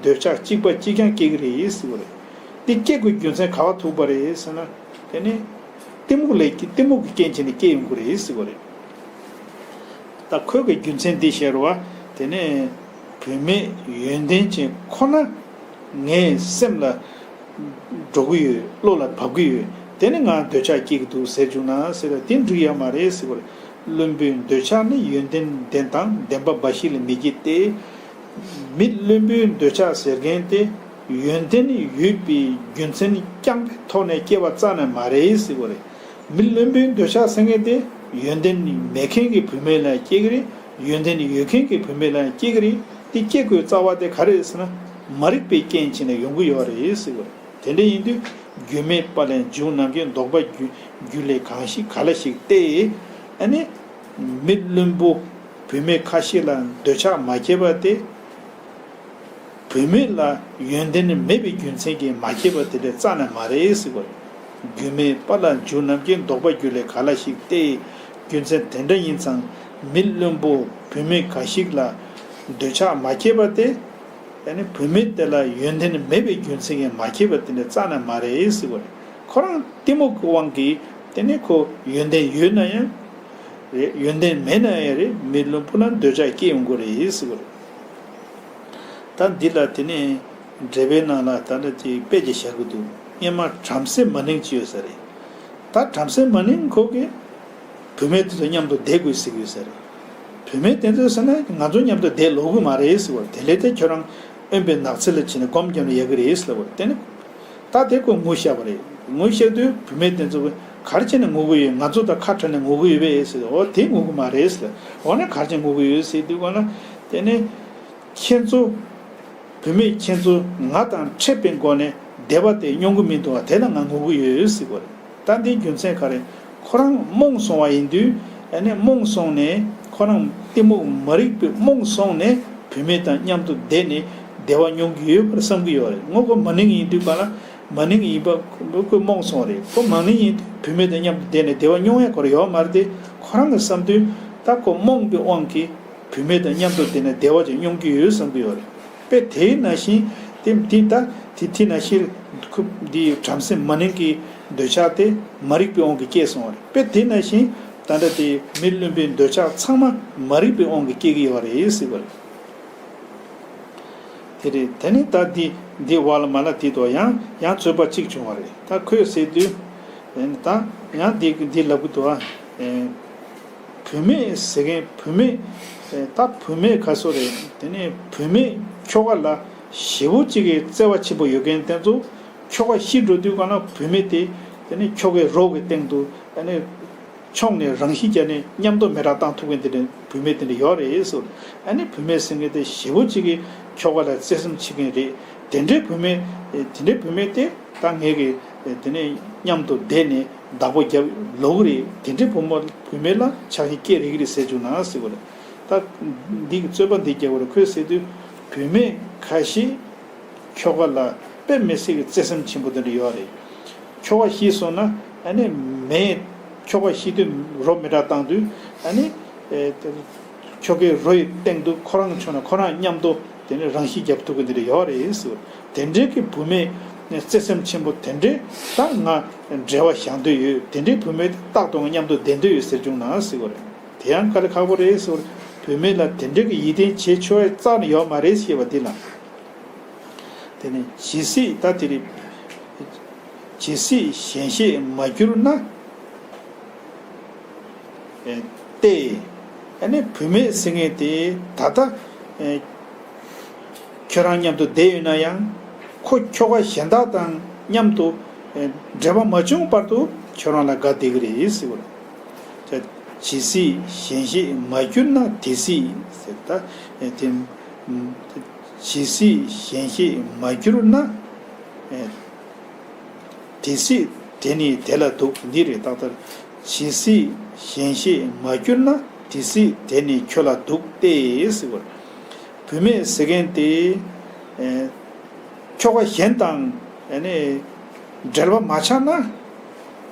འདོད་ཆགས་གཅིག་པ་གཅིག་རྐྱང་སྐྱེ་གི་རེད་ཟེར་བ་རེད། དེ་སྐྱེ་དགོས་རྒྱུ་མཚན་ག་བ་ཐུག་པ་རེད་ཟེར་ན། དེ་ནི་གཏི་མུག་ལས། གཏི་མུག་གི་རྐྱེན་བྱས་ནས་སྐྱེ་ཡོང་གི་རེད་ཟེར་བ་རེད། ད་ཁོས་གི་རྒྱུ་མཚན་འདི་བཤད་རུ་བ། དེ་ནས་བུད་མེད་ཡོན་ཏན་ཅན་ཁོ་ན་ངའི་སེམས་ལ་འགྲོ་གི་ཡོད། བློ་ལ་བབས་ཀྱི་ཡོད། དེ་ནི་ང་འདོད་ཆགས་སྐྱེ་གི་འདུག་ཟེར་བཅུག་ན་ཟེར་བ་དེ་འགྲིག་ཡ་མ་རེད་ཟེར་བ་རེད། བླུན་པོའི་འདོད་ཆགས་ནི་ཡོན་ཏན་ལྡན་དང་བདེན་པ་འབའ་ཞིག་ལས་མི་སྐྱེ་སྟེ། མི་བླུན་པོའི་འདོད་ཆགས་ཟེར་མཁན་དེ་ཡོན་ཏན་ཡོད་པའི་རྒྱུ་མཚན་རྐྱང་པའི་ཐོག་ནས་སྐྱེ་བ་རྩ་ནས་མ་རེད་ཟེར་བ་རེད། མི་བླུན་པོའི་འདོད་ཆགས་ཟེར་མཁན་དེ་ཡོན་ཏན་མེད་མཁན་གྱི་བུད་མེད་ལ་སྐྱེ་གི་རེད། ཡོན་ཏན་ཡོད་མཁན་གྱི་བུད་མེད་ལ་སྐྱེ་གི་རེད། དེ་སྐྱེ་དགོས་རྩ་བ་དེ་ག་རེ་རེད་ཟེར་ན། མ་རིག་པའི་རྐྱེན་བྱས་ནས་ཡོང་གི་ཡོད་རེད་ཟེར་བ་རེད། དེ་འདྲ་ཡིན་དུས་རྒྱུ་མེད་པ་ལས་འབྱུང་ནམ་མཁའི། ལྡོག་པ་རྒྱུ་རྒྱུ་ལས་གང་ཞིག་ག་ལ་ཞིག་སྟེ། ཨ་ནི་མི་བླུན་པོ་བུད་མེད་ཁ་ཤས་ལ་འདོད་ཆགས་མ་སྐྱེས་པ་དེ། བུད་མེད་ལ་ཡོན་ཏན་མེད་པའི་རྒྱུ་མཚན་གྱིས་མ་སྐྱེས་པ་དེ་འདྲ་རྩ་ནས་མ་རེད་ཟེར་བ་རེད། རྒྱུ་མེད་པ་ལས་འབྱུང་ནམ་མཁའི། ལྡོག་པ་རྒྱུ་ལས་ག་ལ་ཞིག་སྟེ། རྒྱུ་མཚན་དེ་འདྲ་ཡིན་ཙང་། མི་བླུན་པོ་བུད་མེད་འགའ་ཞིག་ལ་འདོད་ཆགས་མ་སྐྱེས་པ་དེ། ཡང་ན་བུད་མེད་དེ་ལ་ཡོན་ཏན་མེད་པའི་རྒྱུ་མཚན་གྱིས་མ་སྐྱེས་པ་དེ་འདྲ་རྩ་ནས་མ་རེད་ཟེར་བ་རེད། ཁོ་རང་གཏི་མུག་གི་དབང་གིས་དེ་ནས་ཁོ་ཡོན་ཏན་ཡོད་ན་ཡང་རེད། ཡོན་ཏན་མེད་ན་ཡང་རེད། མི་བླུན་པོ་ལ་འདོད་ཆགས་སྐྱེ་ཡོང་གི་རེད་ཟེར་བ་རེད། ད་འདི་ལ་དེ་ནས་འགྲེལ་པའི་ནང་ལ་ད་ལྟ་ཅིག་དཔེ་ཅིག་བཞག་གི་འདུག། སྔོན་མ་བྲམ་ཟེ་མ་ནིང་ཅིག་ཡོད་ས་རེད། ད་བྲམ་ཟེ་མ་ནིང་ཁོ་གིས་བུད་མེད་དེ་ཚོ་མཉམ་དུ་བསྡད་དགོས་ཟེར་གི་ཡོད་ས་རེད། བུད་མེད་དེ་ཚོས་ཟེར་ན་ང་ཚོ་མཉམ་དུ་བསྡད་ལོག་གི་མ་རེད་ཟེར་བ། དེ་ལས་དེ་ཁྱོད་རང་དབེན་པའི་ནགས་ཚལ་ལ་ཕྱིན་ནས་སྒོམ་བརྒྱབ་ན་ཡག་གི་རེད་ཟེར་བ། དེ་ནི་ད་དེ་ཁོ་ངུ་བཤད་པ་རེད། ངུ་བཤད་དུས་བུད་མེད་དེ་ཚོ་གིས་ ག་རེ་བྱས་ནས་ངུ་གི་ཡོད། ང་ཚོ་དང་ཁ་བྲལ་ནས་ངུ་གི་ཡོད་པས་ཟེར། འོ་དེ་ངུ་གི་མ་རེད་ཟེར། འོ་ན་ག་རེ་བྱས་ངུ་གི་ཡོད་ཟེར་དུས་ག་ན། དེ་ནས་ཁྱེད་ཚོ་བུད་མེད་ཁྱེད་ཚོ་ང་དང་འཕྲད་པའི་སྒོ་ནས་བདེ་བ་དེ་མྱོང་གི་མི་འདུག་བ། དེ་ལ་ང་ངུ་གི་ཡོད་ཟེར་གོ་རེད། ད་འདིའི་རྒྱུ་མཚན་ག་རེ། ཁོ་རང་རྨོངས་སོང་བ་ཡིན་དུས། ཨ་ནི་རྨོངས་སོང་ནས་ཁོ་རང་གཏི་མུག་མ་རིག་པའི་རྨོངས་སོང་ནས་བུད་མེད་དང་མཉམ་དུ་བསྡད་ནས་བདེ་བ་མྱོང་གི་ཡོད་པར་བསམ་གྱི་ཡོད་རེད། ངོ་ཁོ་མ་ནིང་ཡིན་དུས་ག་ན། མ་ནིང་ཡིན་པ་ཁོ་རྨོངས་སོང་རེད། ཁོ་མ་ནིང་ཡིན་དུས་བུད་མེད་དང་མཉམ་དུ་བསྡད་ནས་བདེ་བ་མྱོང་ཡ་ཁོ་རང་ཡོད་མ་རེད་དེ། ཁོ་རང་གི་བསམ་དུས་ད་ཁོ་རྨོངས་པའི་དབང་གིས་བུད་མེད་དང་མཉམ་དུ་བསྡད་ནས་བདེ་བ་ཅིག་མྱོང་གི་ཡོད་བསམ་གྱི་ཡོད་རེད། དཔེ་དེ་ནང་བཞིན་དེ་དེ་ད་དེ་དེ་ནང་བཞིན་ཁོ་འདི་བྲམ་ཟེ་མ་ནིང་གི་འདོད་ཆགས་དེ་མ་རིག་པའི་དབང་གིས་སྐྱེས་སོང་བ་རེད། དཔེ་དེ་ནང་བཞིན་ད་ལྟ་དེ་མི་བླུན་པོའི་འདོད་ཆགས་ཚང་མ་མ་རིག་པའི་དབང་གིས་སྐྱེ་གི་ཡོད་རེད་ཟེར་བ་རེད། དེ་རེད། དེ་ནི་ད་འདི་འདི་བ་ལ་མ་ལ་དེ་དོ་ཡང་ཡང་རྩོད་པ་གཅིག་བྱུང་བ་རེད། ད་ཁོས་ཟེར་དུས་ད་ཡང་འདི་འདི་ལབ་གི་འདུག་ཨ། བུད་མེད་ཟེར་མཁན་བུད་མེད། ད་བུད་མེད་ག་སོ་རེད། དེ་ནས་བུད་མེད་ཁྱོ་ག་ལ་ཞེ་པོ་གཅིག་གི་བརྩེ་བ་ཆེན་པོ་ཡོད་མཁན་དེ་ཚོ་ཁྱོ་ག་ཤི་འགྲོ་དུས་ག་ན་བུད་མེད་དེ་དེ་ནས་ཁྱོ་གའི་རོ་གི་སྟེང་དུ་དེ་ནས་མཆོངས་ནས་རང་ཤི་བརྒྱབ་ནས་མཉམ་དུ་མེ་སྲེག་བཏང་ཐུབ་མཁན་དེ་འདྲ་བུད་མེད་དེ་འདྲ་ཡོད་རེད་ཟེར། ཨ་ནི་བུད་མེད་ཟེར་མཁན་དེ་ཞེ་པོ་གཅིག་གི་ཁྱོ་ག་ལ་བརྩེ་སེམས་ཆེ་མཁན་རེད། དེ་འདྲའི་བུད་མེད་དེ་འདྲའི་བུད་མེད་དེ་ད་ངས་གི་དེ་ནས་མཉམ་དུ་བསྡད་ནས་བདག་པོ་རྒྱབ་ལོག་གི་རེད། དེ་འདྲའི་བུ་མོ་བུད་མེད་ལ་ཆགས་ཞེན་སྐྱེ་རིགས་རེད་ཟེར་བཅུག་ན་ཟེར་བ་རེད། ད་འདི་གི་རྩོད་པ་འདི་རྒྱག་པ་རེད། ཁོས་ཟེར་དུས་བུད་མེད་ཁ་ཤས་ཁྱོ་ག་ལ་དཔེ་མི་སྲིད་ཀྱི་བརྩེ་སེམས་ཆེན་པོ་དེ་འདྲ་ཡོད་རེད། ཁྱོ་ག་ཤི་སོང་ན་ཨ་ནི་མེ་ཁྱོ་ག་ཤི་དུས་རོ་མེ་སྲེག་བཏང་དུས་ཨ་ནི་ཨེ་དེ་ཁྱོ་གའི་རོ་ཡི་སྟེང་དུ་ཁོ་རང་མཆོངས་ན་ཁོ་རང་མཉམ་དུ་དེ་ནས་རང་ཤི་རྒྱབ་ཐུབ་ཀྱི་འདི་འདྲ་ཡོད་རེད་ཟེར། དེ་འདྲའི་གི་བུད་མེད་བརྩེ་སེམས་ཆེན་པོ་དེ་འདྲའི་ད་ང་འབྲེལ་བ་བཞག་འདོད་ཡོད། དེ་འདྲའི་བུད་མེད་རྟག་ཏུ་ང་མཉམ་དུ་བསྡད་འདོད་ཡོད་ཟེར་བྱུང་ན་ཟེར་བ་རེད། དེ་ཡང་དཀའ་ལས་ཁག་པོ་རེད་ཟེར། བུད་མེད་ལ་དེ་འདྲའི་གི་ཡིད་བརྟན་བྱེད་ཆོག་ཡ་རྩ་ནས་ཡོད་མ་རེད་ཞེས་པ་འདི་ལ། དེ་ནས་ཇི་སྲིད་ད་དེ་རེད། ཇི་སྲིད་གཞན་གཤེད་མ་གྱུར་ན། ཨེ་སྟེ། ཨ་ནི་བུད་མེད་ཟེར་མཁན་དེ་ད་ལྟ་ཨེ་ཁྱོད་རང་མཉམ་དུ་བསྡད་ཡོད་ན་ཡང་ཁོ་ཁྱོ་ག་གཞན་དག་དང་མཉམ་དུ་ཨེ་འབྲེལ་བ་མ་བྱུང་བར་དུ་ཁྱོད་རང་ལ་དགའ་བསྡད་ཀྱི་རེད་ཟེར་བ་རེད། ཇི་སྲིད་གཞན་གཤེད་མ་གྱུར་ན་དེ་སྲིད་ཟེར། ད་ཨེ་དེ་ཇི་སྲིད་གཞན་གཤེད་མ་གྱུར་ན་ཨེ་དེ་སྲིད་དེ་ནི་དེ་ལ་སྡུག་འདི་རེད། ཏག་ཏག་ཇི་སྲིད་གཞན་གཤེད་མ་གྱུར་ན་དེ་སྲིད་དེ་ནི་ཁྱོད་ལ་སྡུག་སྟེ་ཟེར་བ་རེད། བུད་མེད་ཟེར་མཁན་དེ་ཨེ་ཁྱོ་ག་གཞན་དང་ཨ་ནི་འབྲེལ་བ་མ་ཆགས་ན་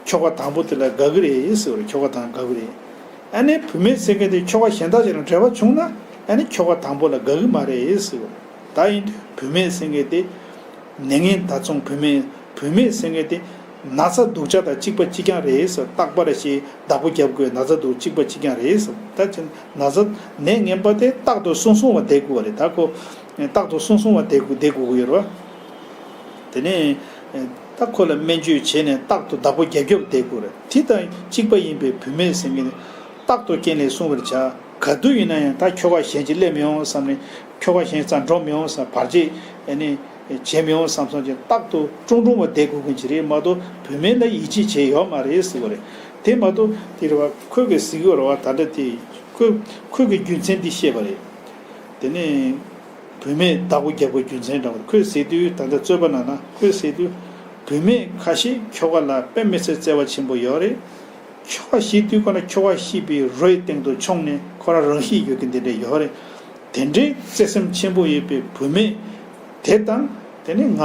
ཁྱོ་ག་དང་པོ་དེ་ལ་དགའ་གི་རེད་ཟེར་བ་རེད། ཁྱོ་ག་དང་དགའ་གི་རེད། ཨ་ནི་བུད་མེད་ཟེར་མཁན་དེ་ཁྱོ་ག་གཞན་དག་ཅིག་དང་འབྲེལ་བ་བྱུང་ན་ཨ་ནི་ཁྱོ་ག་དང་པོ་ལ་དགའ་གི་མ་རེད་ཟེར་བ་རེད། ད་ཡིན་དུས་བུད་མེད་ཟེར་མཁན་དེ་ནད་ངན་དག་མཚུངས། བུད་མེད་བུད་མེད་ཟེར་མཁན་དེ་ན་ཚ་སྡུག་ཅག་དང་གཅིག་པ་གཅིག་རྐྱང་རེད་ཟེར། རྟག་པར་ཞེས་བདག་པོ་རྒྱབ་དགོས། ན་ཚ་སྡུག་གཅིག་པ་གཅིག་རྐྱང་རེད་ཟེར། ད་ཅི་ན་ཚ་ནད་ངན་པ་དེ་རྟག་ཏུ་སྲུང་སྲུང་བ་བསྡད་དགོས་པ་རེད། ད་ཁོ་རྟག་ཏུ་སྲུང་སྲུང་བ་བསྡད་དགོས་བསྡད་དགོས་ཀྱི་ཡོད་རེད་བ། དེ་ནས་ད་ཁོ་ལ་སྨན་བཅོས་བྱས་ནས་རྟག་ཏུ་བདག་པོ་རྒྱབ་རྒྱབ་བསྡད་དགོས་རེད། དེ་དང་གཅིག་པ་ཡིན་པའི་བུད་མེད་ཟེར་མཁན་དེ་རྟག་ཏུ་རྐྱེན་ལས་སྲུང་བར་བྱ། ག་དུས་ཡིན་ན་ཡང་ད་ཁྱོ་ག་གཞན་གྱིས་སླེབས་མི་ཡོང་བསམ་ནས་ཁྱོ་ག་གཞན་རྩར་འགྲོ་མི་ཡོང་བསམ། བར་ཆད་ཨ་ནི་བྱེད་མི་ཡོང་བསམ་བསམ་གྱི་རྟག་ཏུ་ཀྲུང་ཀྲུང་བ་བསྡད་དགོས་མཁན་ཅིག་རེད་མ་གཏོགས་བུད་མེད་ལ་ཡིད་ཆེས་བྱས་ཡོད་མ་རེད་ཟེར་བ་རེད། དེ་མ་གཏོགས་དེ་རེད་བ། ཁོས་གི་ཟེར་གི་ཡོད་རེད་བ། ད་ལྟ་དེ་ཁོས་ཁོས་གི་རྒྱུ་མཚན་འདི་བཤད་པ་རེད། དེ་ནས་བུད་མེད་བདག་པོ་རྒྱབ་པའི་རྒྱུ་མཚན་འདྲ་བ་ཁོས་ཟེར་དུས། ད་ལྟ་རྩོད་པ་ནང་ན་ཁོས་ཟེར་དུས། བུད་མེད་ཁ་ཤས་ཁྱོ་ག་ལ་དཔེ་མི་སྲིད་བརྩེ་བ་ཆེན་པོ་ཡོད་རེད། ཁྱོ་ག་ཤི་དུས་ཁོ་ན་ཁྱོ་ག་ཤི་བའི་རོའི་སྟེང་དུ་མཆོངས་ནས་ཁོ་རང་རང་ཤི་ཡོད་ཀྱི་འདི་འདྲ་ཡོད་རེད། དེ་འདྲའི་བརྩེ་སེམས་ཆེན་པོ་ཡོད་པའི་བུད་མེད་དེ་དང་དེ་ནི་ང་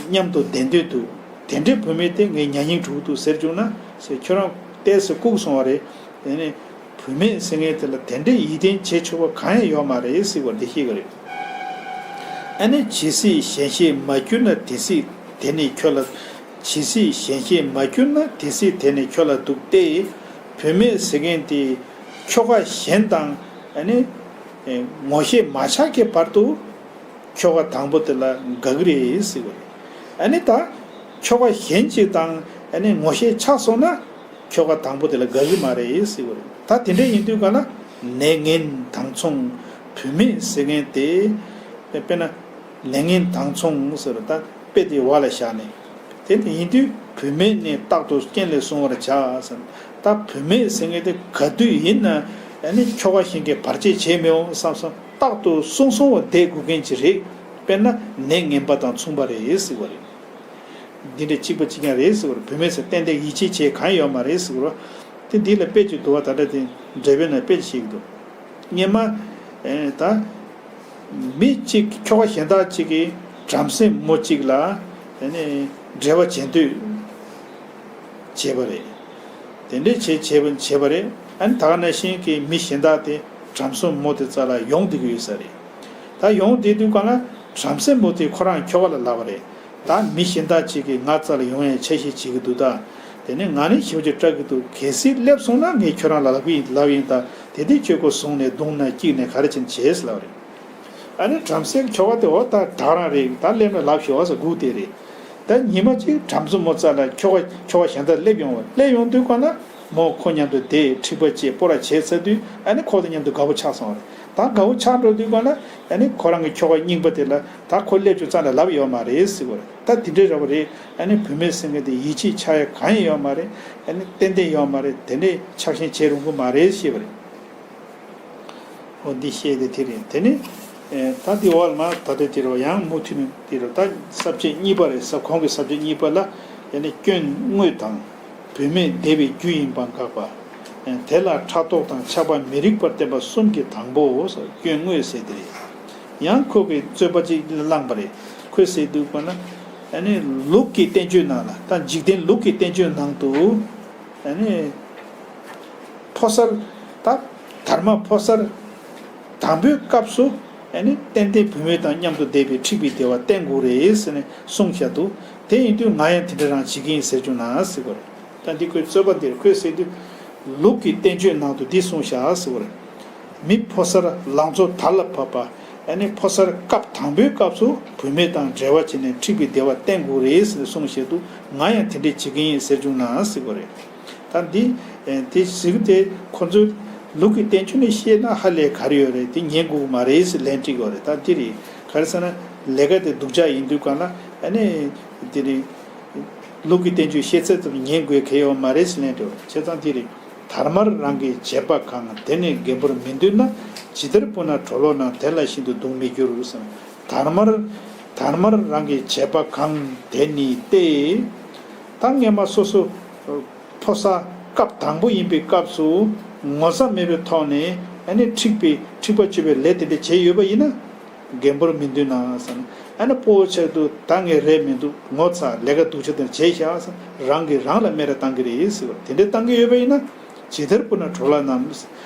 མཉམ་དུ་བསྡད་འདོད་འདུག་དེ་འདྲའི་བུད་མེད་དེ་ངའི་ཉེ་ཉེ་འགྲོ་གི་འདུག་ཟེར་བྱུང་ན་ཟེར། ཁྱོད་རང་ཏོག་ཙམ་ལྐུགས་སོང་བ་རེད། དེ་ནི་བུད་མེད་ཟེར་མཁན་དེ་ལ་དེ་འདྲའི་ཡིད་བརྟན་བྱེད་ཆོག་པ་གང་ཡང་ཡོད་མ་རེད་ཟེར་བ་འདི་ཤེས་གི་རེད། ཨ་ནི་ཇི་སྲིད་གཞན་གཤེད་མ་གྱུར་ན་དེ་སྲིད་དེ་ནི་ཁྱོད་ལ། ཇི་སྲིད་གཞན་གཤེད་མ་གྱུར་ན་དེ་སྲིད་དེ་ནི་ཁྱོད་ལ་སྡུག་སྟེ། བུད་མེད་ཟེར་མཁན་དེ་ཁྱོ་ག་གཞན་དང་ཨ་ནི་ངོ་ཤེས་མ་ཆགས་ཀྱི་བར་དུ་ཁྱོ་ག་དང་པོ་དེ་ལ་དགའ་གི་རེད་ཟེར་བ་རེད། ཨ་ནི་ད་ཁྱོ་ག་གཞན་ཅིག་དང་ཨ་ནི་ངོ་ཤེས་ཆགས་སོང་ན། ཁྱོ་ག་དང་པོ་དེ་ལ་དགའ་གི་མ་རེད་ཟེར་བ་རེད། ད་དེ་འདྲ་ཡིན་དུས་ག་ལ་ནད་ངན་དང་མཚུངས་བུད་མེད་ཟེར་མཁན་དེ། དཔེར་ན་ནད་ངན་དང་མཚུངས་ཟེར་བ་ད་དཔེ་དེ་བ་ལ་བཞག་ནས་དེ་འདྲ་ཡིན་དུས་ བུད་མེད་ནི་རྟག་ཏུ་རྐྱེན་ལས་བསྲུང་བར་བྱ་ཟེར། ད་བུད་མེད་ཟེར་མཁན་དེ་ག་དུས་ཡིན་ན་ཨ་ནི་ཁྱོ་ག་གཞན་གྱིས་བར་ཆད་བྱེད་མི་འོང་བསམ་བསམ་རྟག་ཏུ་བསྲུང་བསྲུང་བ་བསྡད་དགོས་མཁན་ཅིག་རེད། དཔེར་ན་ནད་ངན་པ་དང་མཚུངས་པ་རེད་ཟེར་བ་རེད། འདི་འདྲ་གཅིག་པ་གཅིག་རྐྱང་རེད་ཟེར་བ་རེད། བུད་མེད་ཟེར་ཏན་ཏན་ཡིད་ཆེས་བྱེད་གང་ཡོད་མ་རེད་ཟེར་བ་རེད། དེ་འདི་ལ་དཔེ་ཅིག་འདུག་བ། ད་ལྟ་དེ་འགྲེལ་པའི་ནང་དཔེ་ཅིག་བཤད་ཀྱི་འདུག་སྔོན་མ་ཨེ་ད། མི་གཅིག་ཁྱོ་ག་གཞན་དག་ཅིག་གིས་བྲམ་ཟེ་མོ་གཅིག་ལ་དེ་ནས་འབྲེལ་བ་བྱེད་འདོད་བྱས་པ་རེད། དེ་འདྲས་བྱས་བྱས་པ་བྱས་པ་རེད། ཨ་ནི་ད་ག་ནང་བཞིན་གྱི་མི་གཞན་དག་དེ་བྲམ་ཟེ་མོ་དེ་རྩ་ལ་ཡོང་བསྡད་ཀྱི་ཡོད་ས་རེད། ད་ཡོང་བསྡད་དུས་གང་ལ་བྲམ་ཟེ་མོ་དེ་ཁོ་རང་ཁྱོ་ག་ལ་ལབ་པ་རེད། ད་མི་གཞན་དག་ཅིག་གིས་ང་རྩ་ལ་ཡོང་ཡའི་འཆར་གཞི་བྱེད་ཀྱི་འདུག་ད། དེ་ནས་ང་ནི་ཞེ་པོ་ཅིག་སྐྲག་གི་འདུག་གལ་སྲིད་སླེབས་སོང་ན་ངས་ཁྱོད་རང་ལ་ལབ་ཀྱི་ཡིན་ལབ་ཡིན། ད་དེ་དུས་ཁྱོད་ཁོ་བཟུང་ནས་བརྡུངས་ན་སྐྱིད་ནས་ག་རེ་བྱེད་ན་བྱེད་ཟེར་ལབ་རེད། ཨ་ནི་བྲམ་ཟེ་ཁྱོ་ག་དེ་འོ་ད་ད་རང་རེད། ད་སླེབས་ན་ལབ་ཤོག་ཟེར་སྒུག་བསྡད་རེད། ད་ཉི་མ་གཅིག་བྲམ་ཟེ་མོ་རྩ་ལ་ཁྱོ་ག་ཁྱོ་ག་གཞན་དག་སླེབས་ཡོང་བ། སླེབས་ཡོང་དུས་གང་ལ་མོ་ཁོ་མཉམ་དུ་བསྡད་འཁྲིག་པ་བྱས་སྤོ་ར་བྱས་ཚར་དུས་ཨ་ནི་ཁོ་དང་མཉམ་དུ་དགའ་པོ་ཆགས་སོང་བ་རེད། ད་དགའ་པོ་ཆགས་འགྲོ་དུས་གང་ལ་ཨ་ནི་ཁོ་རང་གི་ཁྱོ་ག་རྙིང་པ་དེ་ལ་ད་ཁོ་སླེབས་བྱུང་རྩ་ལ་ལབ་ཡོད་མ་རེད་ཟེར་བ་རེད། ད་དེ་འདྲའི་ར་བ་རེད། ཨ་ནི་བུད་མེད་ཟེར་མཁན་དེ་ཡིད་ཆེས་ཆགས་ཡ་གང་ཡང་ཡོད་མ་རེད། ཨ་ནི་ཏན་ཏན་ཡོད་མ་རེད། དེ་འདྲའི་ཆགས་ཞེན་བྱེད་རུང་གི་མ་རེད་ཞེས་པ་རེད། འོ་འདི་བཤད་དེ་དེ་རེད། དེ་ནི་ད་འདི་འོག་ལ་མ་ད་ལྟ་དེ་རུ་ཡང་མུ་མཐུད་ནས་དེ་རུ་ད་ས་བཅད་གཉིས་པ་རེད། ས་གོང་གི་ས་བཅད་གཉིས་པ་ལ་ཡང་ནི་སྐྱོན་དངོས་དང་། བུད་མེད་བདེ་བའི་རྒྱུ་ཡིན་པ་དགག་པ། དེ་ལ་ཕྲག་དོག་དང་ཆགས་པ་མི་རིགས་པར་བསྟན་པ་གསུམ་གྱི་དང་པོའོ། སྐྱོན་དངོས་ཟེར་དེ་རེད། ཡང་ཁོ་གིས་རྩོད་པ་ཅིག་བླངས་པ་རེད། ཁོས་ཟེར་འདུག་པ་ན་ཨ་ནི་ལུགས་ཀྱི་བསྟན་བཅོས་ནང་ལ་ད་འཇིག་རྟེན་ལུགས་ཀྱི་བསྟན་བཅོས་ནང་དུ་ཨ་ནི། ཕོ་གསར། ད་དར་མ་ཕོ་གསར་དང་པོའི་སྐབས་སུ་ཨ་ནི་ཏན་ཏན་བུད་མེད་དང་མཉམ་དུ་བསྡད་པའི་འཁྲིག་པའི་བདེ་བ་བསྟེན་དགོས་རེད་ཟེར་ནས་གསུངས་བཞག་འདུག་དེ་ཡིན་དུས་ང་ཡང་དེ་འདྲ་རང་བྱེད་ཀྱི་ཡིན་ཟེར་བྱུང་ན་ཟེར་བ་རེད། ད་འདི་ཁོའི་རྩོད་པ་འདིར་ཁོས་ཟེར་དུས་ལུགས་ཀྱི་བསྟན་བཅོས་ནང་དུ་འདི་གསུངས་བཞག་ཟེར་བ་རེད། མི་ཕོ་གསར་ལང་ཚོ་དར་ལ་བབ་པ། ཨ་ནི་ཕོ་གསར་སྐབས་དང་པོའི་སྐབས་སུ་བུད་མེད་དང་འབྲེལ་བ་བྱས་ནས་འཁྲིག་པའི་བདེ་བ་བསྟེན་དགོས་རེད་ཟེར་ནས་གསུངས་བཞག་འདུག་ང་ཡང་དེ་འདྲས་བྱེད་ཀྱི་ཡིན་ཟེར་བྱུང་ན་ཟེར་བ་རེད། ད་འདི་དེ་ཟེར་གི་དེ་ཁོ་ཚོའི་ལུགས་ཀྱི་བསྟན་བཅོས་ནས་བཤད་ན་ཧ་ལས་ག་རེ་ཡོད་རེད། དེ་ཉན་དགོས་ཀྱི་མ་རེད་ཟེར་ལན་སྤྲད་ཀྱི་ཡོད་རེད། ད་འདི་རེད། ག་རེ་ཟེར་ན་ལས་ཀ་དེ་སྡུག་ཅག་ཡིན་དུས་གང་ལ་ཨ་ནི་དེ་རེད། ལུགས་ཀྱི་བསྟན་བཅོས་བཤད་ཚད་ཙམ་ཉན་དགོས་གལ་ཡོད་མ་རེད་ཟེར་ལན་སྤྲད་པ་བྱས་ཙང་དེ་རེད། དར་མར་རང་གི་བྱེད་པ་གང་། དེ་ནི་རྒན་པོར་མི་འདུན་ན། ཇི་ལྟར་སྤུ་ན་གྲོ་ལོག་རྣམས། དེ་ལ་ཤིན་ཏུ་གདུང་མི་འགྱུར་ཟེར། དར་མར་དར་མར་རང་གི་བྱེད་པ་གང་། དེ་ནི་སྟེ། ད་སྔས་མ་སོ་སོ་ཕོ་གསར་སྐབས་དང་པོ་ཡིན་པའི་སྐབས་སུ་ངོ་ཚ་མེད་པའི་ཐོག་ནས་ཨ་ནི་འཁྲིག་པའི་འཁྲིག་པ་སྤྱོད་པའི་ལས་དེ་འདྲ་བྱས་ཡོད་པ་ཡིན་ན། རྒན་པོར་མི་འདུན་ན་ཟེར་ན། ཨ་ནི་སྤོ་བོ་ཆགས་འདུག་ད་ངས་རེད་མི་འདུག་ངོ་ཚ་ལས་ཀ་སྡུག་ཅག་དེ་བྱས་བཞག་ཟེར། རང་གིས་རང་ལ་སྨད་ར་བཏང་གི་རེད་ཟེར་བ་དེ་འདྲ་བཏང་གི་ཡོད་པ་ཡིན་ན། ཇི་ལྟར་སྤུ་ན་གྲོ་ལོག་རྣམས།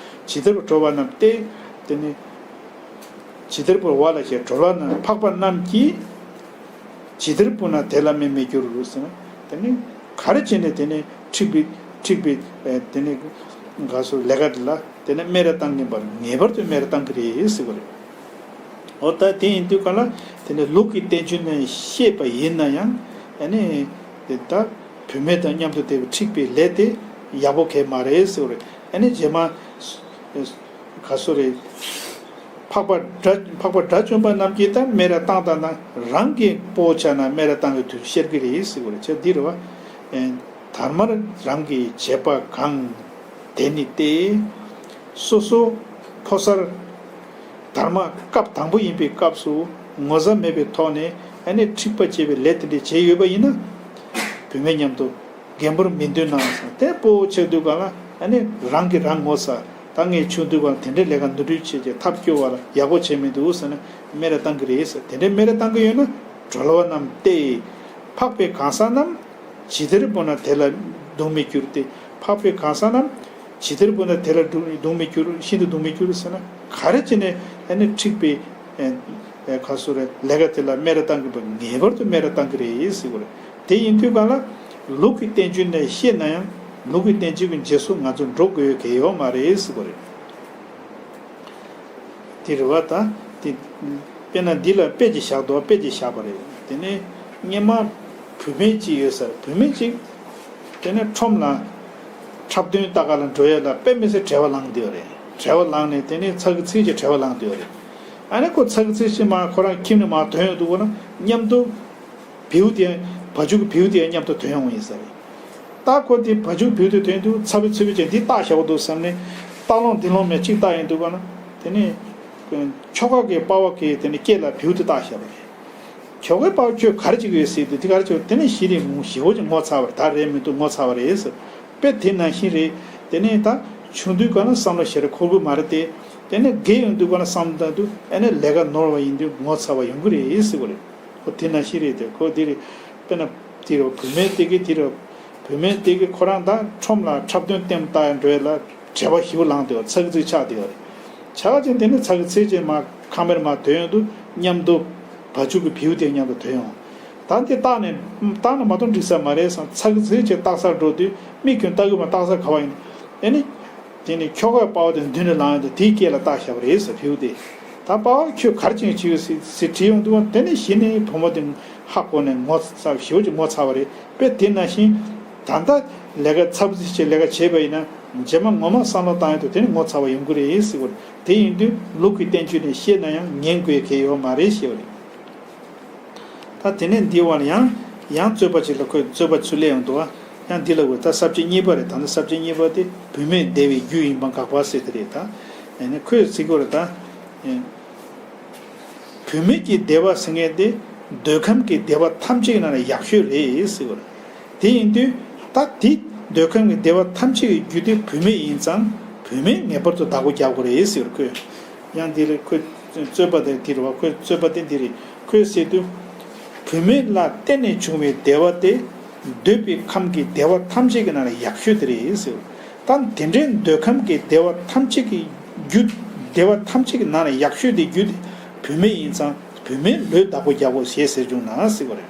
ཇི་ལྟར་སྤུ་གྲོ་བ་རྣམས་ཏེ། དེ་ནི། ཇི་ལྟར་སྤུ་བ་ལ་ཞེས་གྲོ་ལོག་རྣམས་འཕགས་པ་རྣམས་ཀྱིས། ཇི་ལྟར་སྤུ་ན་དེ་ལ་སྨད་མི་འགྱུར་ཟེར་ན། དེ་ནི་ག་རེ་བྱས་ནས་དེ་ནི་འཁྲིག་པའི་འཁྲིག་པའི་དེ་ནི་ག་སོ་ལས་ཀ་དེ་ལ་དེ་ནི་སྨད་ར་བཏང་གིན་པར་ངེས་པར་དུ་སྨད་ར་བཏང་གི་རེད་ཟེར་བ་རེད། འོ་ད་དེ་ཡིན་དུས་ག་ལ་དེ་ནི་ལུགས་ཀྱི་བསྟན་བཅོས་ནས་བཤད་པ་ཡིན་ན་ཡང་ཨ་ནི་དེ་ད་བུད་མེད་དང་མཉམ་དུ་བསྡད་པའི་འཁྲིག་པའི་ལས་དེ་ཡག་པོ་གང་ཡང་མ་རེད་ཟེར་བ་རེད། ཨ་ནི་རྗེས་མ། ག་སོ་རེད། འཕགས་པ་དགྲ་འཕགས་པ་དགྲ་བཅོམ་པ་རྣམས་ཀྱིས་ད་སྨད་ར་བཏང་བཏང་ན་རང་གི་སྤོ་བོ་ཆགས་ན་སྨད་ར་བཏང་གི་དུས་ཤར་གི་རེད་ཟེར་བ་རེད། ཆ་འདི་རེད་བ། དར་མར་རང་གི་བྱེད་པ་གང་། དེ་ནི་སྟེ། སོ་སོ་ཕོ་གསར་དར་མ་སྐབས་དང་པོ་ཡིན་པའི་སྐབས་སུ་ངོ་ཚ་མེད་པའི་ཐོག་ནས་ཨ་ནི་འཁྲིག་པ་བྱེད་པའི་ལས་དེ་འདྲ་བྱས་ཡོད་པ་ཡིན་ན། བུད་མེད་མཉམ་དུ། རྒན་པོར་མི་འདུན་ན་ཟེར་དེ་སྤོ་བོ་ཆགས་དུས་གང་ལ་ཨ་ནི་རང་གིས་རང་ངོ་ཚ། ད་ངས་ཆུང་དུས་གང་དེ་འདྲའི་ལས་ཀ་ནོར་འཁྲུལ་བྱས་ཀྱི་ཐབས་སྐྱོ་བ་ལ་ཡག་པོ་བྱས་མི་འདུག་ཟེར་ནས་སྨད་ར་བཏང་གི་རེད་ཟེར། དེ་འདྲའི་སྨད་ར་བཏང་གི་ཡོད་ན་གྲོ་ལོག་རྣམས་ཏེ། འཕགས་པའི་གང་ཟག་རྣམས་ཇི་ལྟར་སྤུ་ན་དེ་ལ་གདུང་མི་འགྱུར་ཏེ། འཕགས་པའི་གང་ཟག་རྣམས་ཇི་ལྟར་སྤུ་ན་དེ་ལ་གདུང་མི་འགྱུར་ཤིན་ཏུ་གདུང་མི་འགྱུར་ཟེར་ན་ག་རེ་བྱས་ནས་ཨ་ནི་འཁྲིག་པའི་ཨེ་ཨེ་ག་སོ་རེད་ལས་ཀ་དེ་ལ་སྨད་ར་བཏང་གི་པ་ངེས་པར་དུ་སྨད་ར་བཏང་གི་རེད་ཟེར་བ་རེད། དེ་ཡིན་དུས་གང་ལ་ལུགས་ཀྱི་བསྟན་བཅོས་ནས་བཤད་ན་ཡང་ལུགས་ཀྱི་བསྟན་བཅོས་ཀྱི་རྗེས་སུ་ང་ཚོ་འགྲོ་དགོས་གལ་ཡོད་མ་རེད་ཟེར་བ་རེད། དེ་རེད་བ་ད། དེ་དཔེར་ན་འདི་ལ་དཔེ་ཅིག་བཞག་འདུག་དཔེ་ཅིག་བཞག་པ་རེད། དེ་ནས་སྔོན་མ་བུད་མེད་ཅིག་ཡོད་ས་རེད། བུད་མེད་ཅིག་དེ་ནས་ཁྲོམ་ལ་འཁྲབ་སྟོན་ལྟ་ག་ལ་འགྲོ་ཡས་ལ་དཔེ་མི་སྲིད་བྲེལ་བ་ལངས་བསྡད་ཡོད་རེད། བྲེལ་བ་ལངས་ནས་དེ་ནས་ཚ་གི་ཚིག་ཅིག་བྲེལ་བ་ལངས་བསྡད་ཡོད་རེད། ཨ་ནི་ཁོ་ཚ་གི་ཚིག་ཅིག་མར་ཁོ་རང་ཁྱིམ་ནས་མར་ཐོན་ཡོང་འདུག་གོ་ན་མཉམ་དུ། བེའུ་དེ་ བ་ཕྱུགས་ཀྱི་བེའུ་དེ་ཡང་མཉམ་དུ་དོན་ཡོང་ཡིན་ས་རེད། ད་ཁོ་དེ་བ་ཕྱུགས་བེའུ་དེ་དོན་དུ་ཚ་བའི་ཚ་བའི་ཅན་འདི་བཏགས་བཞག་པ་འདུག་བསམ་ནས་བཏགས་ལོང་འདི་ལོང་མེད་གཅིག་བཏགས་ཡིན་འདུག་ག་ན། དེ་ནས་ཁྱོ་ག་གི་པ་ཕ་གིས་དེ་ནས་སྐེ་ལ་བེའུ་དེ་བཏགས་བཞག་པ་རེད། ཁྱོ་གའི་པ་ཕ་ཁྱོད་ག་རེ་བྱེད་ཀྱི་ཡོད་ཟེར་དུས་དེ་ག་རེ་བྱེད་དེ་ནས་ཞི་རེད་ངོ་ཞི་བོ་ཅིག་ངོ་ཚ་བ་རེད། ད་རེད་མི་འདུག་ངོ་ཚ་བ་རེད་ཟེར། དཔེ་དེ་ནང་བཞིན་རེད། དེ་ནས་ད་ཆུང་དུས་ག་ན་བསམ་བློ་ཞེ་དྲག་འཁོར་གི་མ་རེད་དེ། དེ་ནས་རྒས་ཡོང་དུས་ག་ན་བསམ་བློ་བཏང་དུས་ཨ་ནི་ལས་ཀ་ནོར་བ་ཡིན་དུས་ངོ་ཚ་བ་ཡོང་གི་རེད་ཟེར་གོ་རེད། ཁོ་དེ་ནང་བཞིན་རེད་དེ་ཁོ་དེ་རེད། དཔེར་ན་དེ་རེད་བུད་མེད་དེ་གི་དེ་རེད། བུད་མེད་དེ་གི་ཁོ་རང་ད་ཁྲོམ་ལ་འཁྲབ་སྟོན་ལྟེམ་བཏང་འགྲོ་ཡ་ལ་བྲེལ་བ་ཞེ་པོ་ལངས་དེ་བ་ཚ་གི་ཚིག་ཆགས་དེ་བ་རེད། ཆ་ག་ཅན་དེ་ནི་ཚ་གི་ཚིག་ཅན་མ་ཁ་མེར་མ་དོན་ཡོང་དུས་མཉམ་དུ་བ་ཕྱུགས་ཀྱི་བེའུ་དེ་མཉམ་དུ་དོན་ཡོང་། ད་འདི་བཏགས་ནས་བཏགས་ན་མ་གཏོགས་འགྲིག་ས་མ་རེད་བསམ་ཚ་གི་ཚིག་ཅན་བཏགས་སར་འགྲོ་དུས་མིག་གིས་བལྟ་གི་མ་བཏགས་ས་ག་བ་ཡིན། ཨེ་ནི། དེ་ནས་ཁྱོ་གའི་པ་ཕ་དེ་མདུན་ནས་ལངས་ཡོང་དུས་དེའི་སྐེ་ལ་བཏགས་བཞག་པ་རེད་ཟེར་བེའུ་དེ། ད་པ་ཕ་ཁྱོད་ག་རེ་བྱེད་བྱེད་ཟེར་དྲིས་ཡོང་དུས་དེ་ནས་གཞི་ནས་བུ་མོ་དེ་ཧ་གོ་ནས་ངོ་ཚ་ཞེ་པོ་ཅིག་ངོ་ཚ་བ་རེད། དཔེ་དེ་ནང་བཞིན་ད་ལྟ་ལས་ཀ་ཚབ་ཚིག་བྱེད་ལས་ཀ་བྱས་པ་ཡིན་ན་རྗེས་མ་ངོ་མ་བསམ་བློ་བཏང་ཡོང་དུས་དེ་ནས་ངོ་ཚ་བ་ཡོང་གི་རེད་ཟེར་བ་རེད། དེ་ཡིན་དུས་ལུགས་ཀྱི་བསྟན་བཅོས་ནས་བཤད་ན་ཡང་ཉན་དགོས་གལ་ཡོད་མ་རེད་ཞེས་པ་རེད། ད་དེ་ནས་འདི་བར་ཡང་ཡང་རྩོད་པ་ཅིག་ལ་ཁོས་རྩོད་པ་ཚུར་སླེབས་ཡོང་འདུག་བ། ཡང་འདི་ལ་འོས་ད་ས་བཅད་གཉིས་པ་རེད། ད་ནི་ས་བཅད་གཉིས་པ་དེ་བུད་མེད་བདེ་བའི་རྒྱུ་ཡིན་པ་དགག་པ་ཟེར་དེ་རེད་ད། ཡང་ནི་ཁོས་ཟེར་གོ་རེད་ད། བུད་མེད་ཀྱི་བདེ་བ་ཟེར་མཁན་དེ་འདོད་ཁམས་ཀྱི་བདེ་བ་ཐམས་ཅད་ཀྱི་ནང་ནས་ཡག་ཤོས་རེད་ཟེར་གོ་རེད། དེ་ཡིན་དུས་ད་དེ་འདོད་ཁམས་ཀྱི་བདེ་བ་ཐམས་ཅད་ཀྱི་རྒྱུ་དེ་བུད་མེད་ཡིན་ཙང་བུད་མེད་ངེས་པར་དུ་བདག་པོ་རྒྱག་དགོས་རེད་ཟེར་གོ་རེད་ཁོས། ཡང་འདི་ལ་ཁོས་རྩོད་པ་དེ་འདི་རེད་བ། ཁོས་རྩོད་པ་དེ་འདི་རེད། ཁོས་ཟེར་དུས། བུད་མེད་ལ་བརྟེན་ནས་བྱུང་བའི་བདེ་བ་དེ། འདོད་པའི་ཁམས་ཀྱི་བདེ་བ་ཐམས་ཅད་ཀྱི་ནང་ལ་ཡག་ཤོས་དེ་རེད་ཟེར། ད་དེ་འདྲའི་འདོད་ཁམས་ཀྱི་བདེ་བ་ཐམས་ཅད་ཀྱི་རྒྱུ། བདེ་བ་ཐམས་ཅད་ཀྱི་ནང་ལ་ཡག་ཤོས་དེ་རྒྱུ་དེ་བུད་མེད་ཡིན་ཙང་བུད་མེད་ལོས་བདག་པོ་རྒྱག་དགོས་ཞེས་ཟེར་བྱུང་ན་ཟེར་བ་རེད།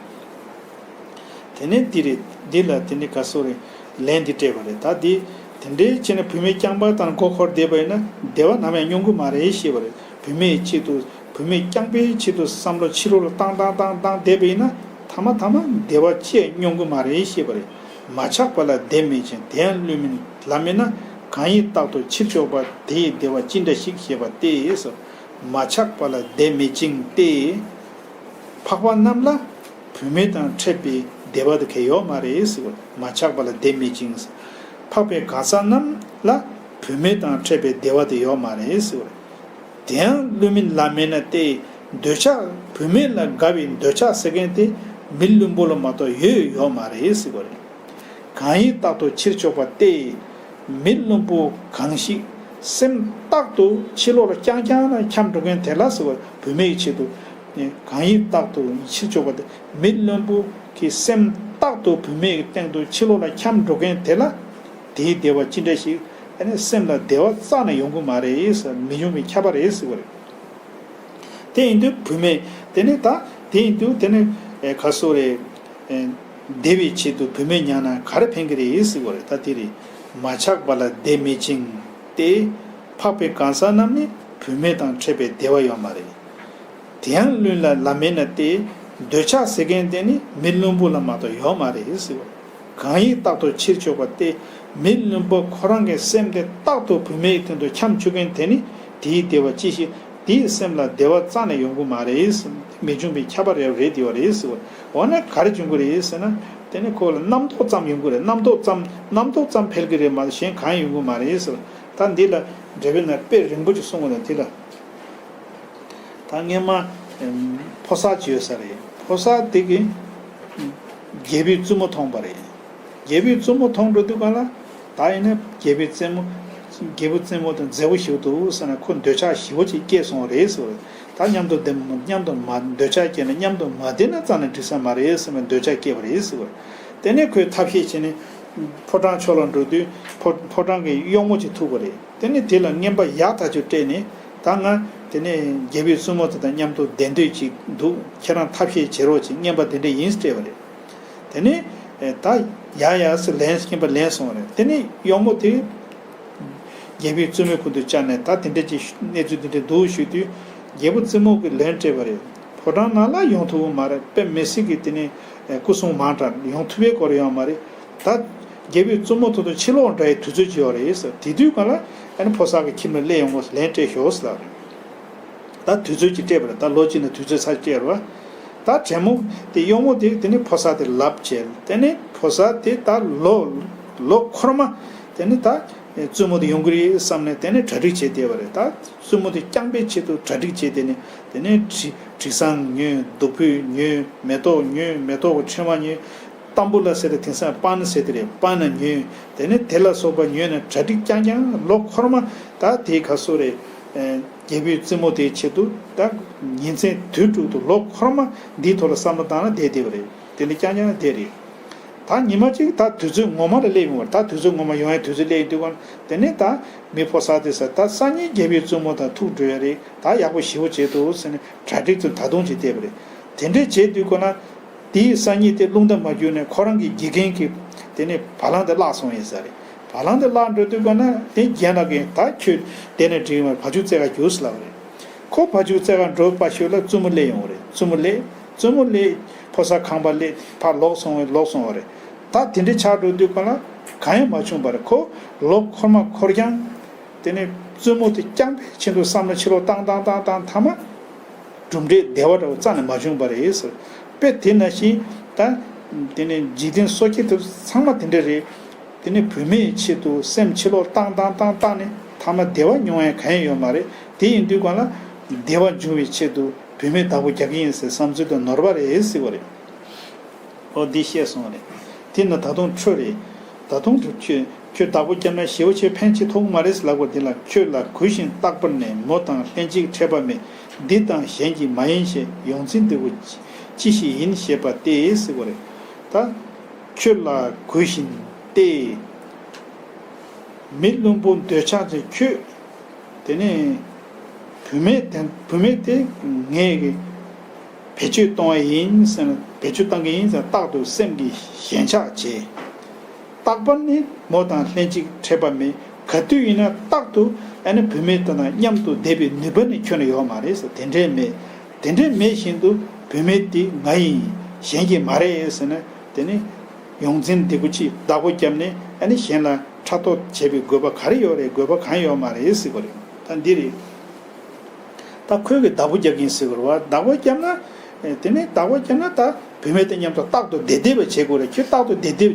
དེ་ནས་འདི་རེད། འདི་ལ་དེ་ནས་ག་སོ་རེད། ལན་འདི་སྤྲད་པ་རེད། ད་འདི་དེ་འདྲའི་བྱས་ནས་བུད་མེད་རྐྱང་པ་དང་མགོ་འཁོར་བསྡད་པ་ཡིན་ན་བདེ་བ་ནམ་ཡང་མྱོང་གི་མ་རེད་ཞེས་པ་རེད། བུད་མེད་ཆེད་དུ་བུད་མེད་རྐྱང་པའི་ཆེད་དུ་བསམ་བློ་ཕྱི་ལོགས་ལ་བཏང་བཏང་བཏང་བཏང་བསྡད་པ་ཡིན་ན་ཐ་མ་ཐ་མ་བདེ་བ་ཅི་ཡང་མྱོང་གི་མ་རེད་ཞེས་པ་རེད། མ་ཆགས་པ་ལ་བདེ་མེད་ཅིང་དེ་ཡང་བླུན་མིན་ལམ་མིན་ན། གང་ཡིན་རྟག་ཏུ་ཕྱིར་ཕྱོགས་པ་དེ་ཡི་བདེ་བ་ཅི་འདྲ་ཞིག་ཞེས་པ་སྟེ། མ་ཆགས་པ་ལ་བདེ་མེད་ཅིང་སྟེ། འཕགས་པ་རྣམས་ལ་བུད་མེད་དང་འཕྲད་པའི་བདེ་བ་དེ་གལ་ཡོད་མ་རེད་ཟེར་བ། མ་ཆགས་པ་ལ་བདེ་མེད་ཅིང་། འཕགས་པའི་གང་ཟག་རྣམས་ལ་བུད་མེད་དང་འཕྲད་པའི་བདེ་བ་དེ་ཡོད་མ་རེད་ཟེར་བ། དེ་ཡང་བླུན་མིན་ལམ་མིན་ན་སྟེ། འདོད་ཆགས་བུད་མེད་ལ་དགའ་བའི་འདོད་ཆགས་ཟེར་མཁན་དེ་མི་བླུན་པོ་ལ་མ་གཏོགས་ཡོད་ཡོད་མ་རེད་ཟེར་བ་རེད། གང་ཡིན་རྟག་ཏུ་ཕྱིར་ཕྱོགས་པ་སྟེ། མི་བླུན་པོ་གང་ཞིག་སེམས་རྟག་ཏུ་ཕྱི་ལོགས་ལ་རྐྱང་རྐྱང་ལ་འཁྱམས་འགྲོ་མཁན་དེ་ལ་ཟེར་བ། བུད་མེད་ཀྱི་ཆེད་དུ་གང་ཡིན་རྟག་ཏུ་ཕྱིར་ཕྱོགས་པ་སྟེ། མི་བླུན་པོ་གི་སེམས་རྟག་ཏུ་བུད་མེད་ཀྱི་སྟེང་དུ་ཕྱི་ལོགས་ལ་འཁྱམས་འགྲོ་མཁན་དེ་ལ་དེའི་བདེ་བ་ཅི་འདྲ་ཞིག་ཨ་ནི་སེམས་ལ་བདེ་བ་རྩ་ནས་ཡོང་གི་མ་རེད་ཟེར། མི་འབྱུང་བའི་ཁྱབ་པ་རེད་ཟེར་བ་རེད། དེ་ཡིན་དུས་བུད་མེད་དེ་ནི་ད་དེ་ཡིན་དུས་དེ་ནི་ཨེ་ག་སོ་རེད། ཨེ་བདེ་བའི་ཆེད་དུ་བུད་མེད་ཉར་ན་ག་རེ་ཕན་གི་རེད་ཟེར་བ་རེད། ད་དེ་རེད། མ་ཆགས་པ་ལ་བདེ་མེད་ཅིང་སྟེ། འཕགས་པའི་གང་ཟག་རྣམས་ནི་བུད་མེད་དང་འཕྲད་པའི་བདེ་བ་ཡོད་མ་རེད། དེ་ཡང་བླུན་ལ་ལམ་མིན་ན་སྟེ། འདོད་ཆགས་ཟེར་མཁན་དེ་ནི་མི་བླུན་པོ་ལ་མ་གཏོགས་ཡོད་མ་རེད་ཟེར་བ། གང་ཡིན་རྟག་ཏུ་ཕྱིར་ཕྱོགས་པ་སྟེ། མི་བླུན་པོ་ཁོ་རང་གི་སེམས་དེ་རྟག་ཏུ་བུད་མེད་ཀྱི་སྟེང་དུ་འཁྱམས་བཅུག་མཁན་དེ་ནི་དེའི་བདེ་བ་ཅི་ཞིག་དེའི་སེམས་ལ་བདེ་བ་རྩ་ནས་ཡོང་གི་མ་རེད། མི་འབྱུང་བའི་ཁྱབ་པ་རེད་རེད་དེ་བ་རེད་ཟེར་བ། འོ་ན་ག་རེ་འབྱུང་གི་རེད་ཟེར་ན། དེ་ནི་ཁོ་ལ་རྣམ་རྟོག་ཙམ་ཡོང་གི་རེད། རྣམ་རྟོག་ཙམ་རྣམ་རྟོག་ཙམ་འཕེལ་གི་རེད་མ་གཏོགས་གཞན་གང་ཡོང་གི་མ་རེད་ཟེར་བ། ད་འདི་ལ་འགྲེལ་པའི་ནང་དཔེ་རིང་པོ་ཅིག་གསུངས་པ་ལ་འདི་ལ། ད་སྔོན་མ་ཕོ་གསར་ཅིག་ཡོད་ས་རེད། ཕོ་གསར་དེ་གི་རྒྱལ་པོའི་བཙུན་མོ་མཐོང་པ་རེད། རྒྱལ་པོའི་བཙུན་མོ་མཐོང་འགྲོ་དུས་ག་ལ་ད་ཡིན་ན་རྒྱལ་པོའི་བཙུན་མོ་རྒྱལ་པོ་བཙུན་མོ་དང་མཛེས་པོ་ཞིག་འདུག་ཟེར་ན་ཁོ་འདོད་ཆགས་ཞེ་པོ་ཅིག་སྐྱེས་སོང་བ་རེད་ཟེར་བ་རེད། ད་མཉམ་དུ་བསྡད་མ་མཉམ་དུ་མ་འདོད་ཆགས་སྐྱེས་ན་མཉམ་དུ་མ་བསྡད་ན་རྩ་ནས་འགྲིག་ས་མ་རེད་ཟེར་བའི་འདོད་ཆགས་སྐྱེས་པ་རེད་ཟེར་བ་རེད། དེ་ནས་ཁོས་ཐབས་ཤེས་བྱས་ནས་ཕོ་བྲང་ཕྱོགས་ལ་འགྲོ་དུས་ཕོ་ཕོ་བྲང་གི་གཡོག་མོ་ཅིག་ཐུག་པ་རེད། དེ་ནས་དེ་ལ་རྔན་པ་ཡག་ཐག་ཆོད་སྤྲད་ནས་ད་ང་དེ་ནས་རྒྱལ་པོའི་བཙུན་མོ་དེ་དང་མཉམ་དུ་བསྡད་འདོད་ཅིག་འདུག་ཁྱེད་རང་ཐབས་ཤེས་བྱེད་རོགས་ཅིག་རྔན་པ་དེ་འདྲ་ཡིན་སྤྲད་པ་རེད། དེ་ནས་ད་ཡ་ཡ་ཟེར་ལན་རྔན་པ་ལན་སོང་བ་རེད། དེ་ནས་གཡོག་མོ་དེ་རྒྱལ་པོའི་བཙུན་མོའི་ཁུར་དུ་བཅར་ནས་ད་དེ་འདྲ་ཅིག་གནས་ཚུལ་དེ་འདྲ་འདུག་ཞུས་དུས་རྒྱལ་པོ་བཙུན་མོ་གིས་ལན་སྤྲད་པ་རེད། ཕོ་བྲང་ནང་ལ་ཡོང་ཐུབ་ཀྱི་མ་རེད། དཔེ་མི་སྲིད་ཀྱི་དེ་ནས་སྐུ་སྲུང་མང་དྲགས་ཡོང་ཐུབ་པའི་སྐོར་ཡོད་མ་རེད། ད་རྒྱལ་པོའི་བཙུན་མོ་ཐོག་ཏུ་ཕྱིར་ལོག་འདྲ་ཡི་དུས་ཚོད་ཅིག་ཡོད་རེད་ཟེར། དེ་དུས་གང་ལ་ཨ་ནི་ཕོ་གསར་གྱི་ཁྱིམ་ལ་སླེབས་ཡོང་དགོས་ལན་སྤྲད་ཤོག་ཟེར་ལབ་རེད། ད་དུས་ཚོད་ཅིག་སྤྲད་པ་རེད། ད་ལོ་གཅིག་ནས་དུས་ཚོད་ཚར་སྤྲད་རེད་བ། ད་བྲན་མོ་དེ་གཡོག་མོ་དེ་དེ་ནས་ཕོ་གསར་དེ་ལབ་བྱས། དེ་ནས་ཕོ་གསར་དེ་ད་ལོ་ལོ་འཁོར་མ་དེ་ནས་ད་བཙུན་མོ་དེ་ཡོང་གི་རེད་བསམ་ནས་དེ་ནས་གྲ་སྒྲིག་བྱས་བསྡད་པ་རེད། ད་བཙུན་མོ་དེ་བསྐྱངས་པའི་ཆེད་དུ་གྲ་སྒྲིག་བྱས། དེ་ནས་དེ་ནས་དྲི་དྲི་བཟང་ཉོས། བདུག་སྤོས་ཉོས། མེ་ཏོག་ཉོས། མེ་ཏོག་གི་ཕྲེང་བ་ཉོས། ཏམ་བུ་ལ་ཟེར་ཏེ་དེང་སང་པན་ཟེར་དེ་རེད། པན་ཉོས། དེ་ནས་དེ་ལ་སོགས་པ་ཉོས་ནས་གྲ་སྒྲིག་རྐྱང་རྐྱང་ལོ་འཁོར་མ་ད་དེའི་ག་སོ་རེད། རྒྱལ་པོའི་བཙུན་མོ་དེའི་ཆེད་དུ་ད་ཉིན་མཚན་དུས་དྲུག་ཏུ་ལོ་འཁོར་མ་འདིའི་ཐོག་ལ་བསམ་བློ་བཏང་ན་བསྡད་བསྡད་པ་རེད། དེ་ནི་རྐྱང་རྐྱང་བསྡད་རེད། ད་ཉི་མ་གཅིག་ད་དུས་ཚོད་ངོ་མ་ལ་སླེབས་ཡོང་བ་རེད། ད་དུས་ཚོད་ངོ་མ་ཡོང་ཡའི་དུས་ཚོད་སླེབས་ཡོང་དུས་ག་དེ་ནས་ད་མི་ཕོ་གསར་དེ་ས་ད་སང་ཉིན་རྒྱལ་པོའི་བཙུན་མོ་དང་ཐུག་འགྲོ་ཡ་རེད། ད་ཡག་པོ་ཞེ་པོ་བྱེད་འདུག་ཟེར་ནས་གྲ་སྒྲིག་ཏུ་ད་དུང་བྱེད་བསྡད་པ་རེད། དེ་འདྲས་བྱེད་དུས་ག་ན། དེའི་སང་ཉིན་དེ་རླུང་རྟ་མ་བརྒྱུགས་ནས་ཁོ་རང་གི་དགེ་རྒན་གྱིས་དེ་ནས་བ་ལང་དེ་བརླག་སོང་ཡིན་ས་རེད། བ་ལང་དེ་བརླག་འགྲོ་དུས་ག་ན་དེ་རྒན་ལགས་ཀྱིས་ད་ཁྱོད་དེ་ནས་འགྲིག་མ་རེད། བ་ཕྱུགས་རྩེ་ག་རྒྱུགས་ལབ་པ་རེད། ཁོ་བ་ཕྱུགས་རྩེ་ག་འགྲོ་པ་ཤོད་ལ་བཙུན་མོ་སླེབས་ཡོང་བ་རེད། བཙུན་མོ་སླེབས། བཙུན་མོ་སླེབས། ཕོ་གསར་ཁང་པ་སླེབས། ཕར་ལོག་སོང་བས་ལོག་སོང་བ་རེད། ད་དེ་འདྲའི་ཆགས་འགྲོ་དུས་ག་ན་གང་ཡང་མ་བྱུང་བ་རེད། ཁོ་ལོ་འཁོར་མ་འཁོར་ཀྱང་། དེ་ནས་བཙུན་མོ་དེ་བསྐྱངས་པའི་ཆེད་དུ་བསམ་བློ་ཕྱི་ལོགས་བཏང་བཏང་བཏང་བཏང་མཐའ་མ་གྲུབ་འབྲས་བདེ་བ་འདྲ་བོ་རྩ་ནས་མ་བྱུང་བ་རེད་ཟེར། དཔེ་དེ་ནང་བཞིན་ད་དེ་ནས་འཇིག་རྟེན་སོ་སྐྱེ་དེ་ཚང་མ་དེ་འདྲ་རེད། དེ་ནས་བུད་མེད་ཆེད་དུ་སེམས་ཕྱི་ལོགས་བཏང་བཏང་བཏང་བཏང་ནས་མཐའ་མ་བདེ་བ་མྱོང་ཡ་གང་ཡང་ཡོད་མ་རེད། དེ་ཡིན་དུས་གང་ལ་བདེ་བ་འབྱུང་བའི་ཆེད་དུ་བུད་མེད་བདག་པོ་རྒྱག་གི་ཡིན་ཟེར་བསམ་ཚུལ་དེ་ནོར་བ་རེད་ཟེར་བ་རེད། ཨོ་འདི་བཤད་སོང་བ་རེད། དེ་ན་ད་དུང་འཕྲོས་རེད། ད་དུང་དུ་ཁྱོད་ཁྱོད་བདག་པོ་བརྒྱབ་ན་ཞེ་པོ་ཆེ་ཕན་ཅི་ཐོགས་མ་རེད་ལབ་པ་འདི་ལ། ཁྱོད་ལ་གུས་ཤིང་རྟག་པར་གནས། མོ་དང་ལྷན་ཅིག་ཕྲད་པ་མེད། འདི་དང་གཞན་གྱིས་མ་ཡིན་ཞེས། ཡོངས་འཛིན་འདི་ཀོ་ཅི་ཞིག་ཡིན་ཞེས་པ་སྟེ་ཟེར་བ་རེད། ད་ཁྱོད་ལ་གུས་ཤིང་སྟེ། མི་བླུན་པོ་འདོད་ཆགས་ཅན་ཁྱོད། དེ་ནས་བུད་མེད་དེ་བུད་མེད་དེ་ངས་ཀྱི་བེད་སྤྱོད་གཏོང་བ་ཡིན་ཟེར་ན། བེད་སྤྱོད་གཏོང་གི་ཡིན་ཟེར་ན་རྟག་ཏུ་སེམས་ཀྱི་ཞེན་ཆགས་བྱེད། རྟག་པར་ནི་མོ་དང་ལྷན་ཅིག་ཕྲད་པ་མེད། ག་དུས་ཡིན་ན་རྟག་ཏུ་ཨ་ནི་བུད་མེད་དེ་དང་མཉམ་དུ་བསྡད་པའི་ནུས་པ་ནི་ཁྱོན་ནས་ཡོད་མ་རེད་ཟེར། དེ་འདྲས་མེད། དེ་འདྲས་མེད་བཞིན་དུ་བུད་མེད་དེ་ང་ཡིན། གཞན་གྱིས་མ་རེད་ཟེར་ན། དེ་ནི་ཡོངས་འཛིན་འདི་ཀོ་ཅི་བདག་པོ་བརྒྱབ་ནས་ཨ་ནི་གཞན་ལ་ཕྲག་དོག་བྱེད་པའི་དགོས་པ་ག་རེ་ཡོད་རེད། དགོས་པ་གང་ཡོད་མ་རེད་ཟེར་བ་རེད། ད་འདི་རེད། ད་ཁོས་ཀྱི་བདག་པོ་རྒྱག་གིན་ཟེར་བ་རེད་བ། བདག་པོ་བརྒྱབ་ན། དེ་ནས་བདག་པོ་བརྒྱབ་ན་ད་བུད་མེད་དེ་མཉམ་དུ་རྟག་ཏུ་བདེ་བདེ་བ་བྱེད་དགོས་རེད། ཁྱོད་རྟག་ཏུ་བདེ་བདེ་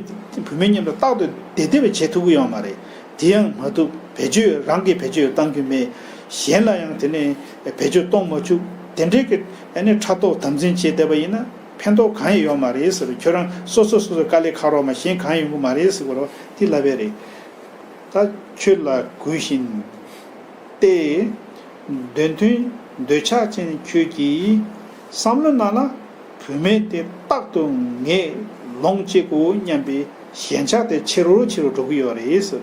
བུད་མེད་མཉམ་དུ་རྟག་ཏུ་བདེ་བདེ་བ་བྱེད་ཐུབ་ཀྱི་ཡོད་མ་རེད། དེ་ཡང་མ་ཐུབ། བེད་སྤྱོད་རང་གིས་བེད་སྤྱོད་བཏང་རྒྱུ་མེད། གཞན་ལ་ཡང་དེ་ནས་བེད་སྤྱོད་གཏོང་མ་བཅུག། དེ་འདྲའི་གི་ཨ་ནི་ཕྲག་དོག་དམ་འཛིན་བྱས་བསྡད་པ་ཡིན་ན་ཕན་ཐོགས་གང་ཡང་ཡོད་མ་རེད་ཟེར། ཁྱོད་རང་སོ་སོ་སོ་སོ་དཀའ་ལས་ཁག་རོགས་མ་གཞན་གང་ཡོང་གི་མ་རེད་ཟེར་བ་རེད་བ། དེ་ལབ་པས་རེད། ད་ཁྱོད་ལ་གུས་ཤིང་སྟེ། འདོད་མཐུན་འདོད་ཆགས་ཅན་ཁྱོད་ཀྱིས་བསམ་བློ་ནང་ལ་བུད་མེད་དེ་རྟག་ཏུ་ངས་ལོངས་སྤྱད་དགོས་སྙམ་པའི་ཞེན་ཆགས་དེ་ཆེ་རུ་ཆེ་རུ་འགྲོ་གི་ཡོད་རེད་ཟེར།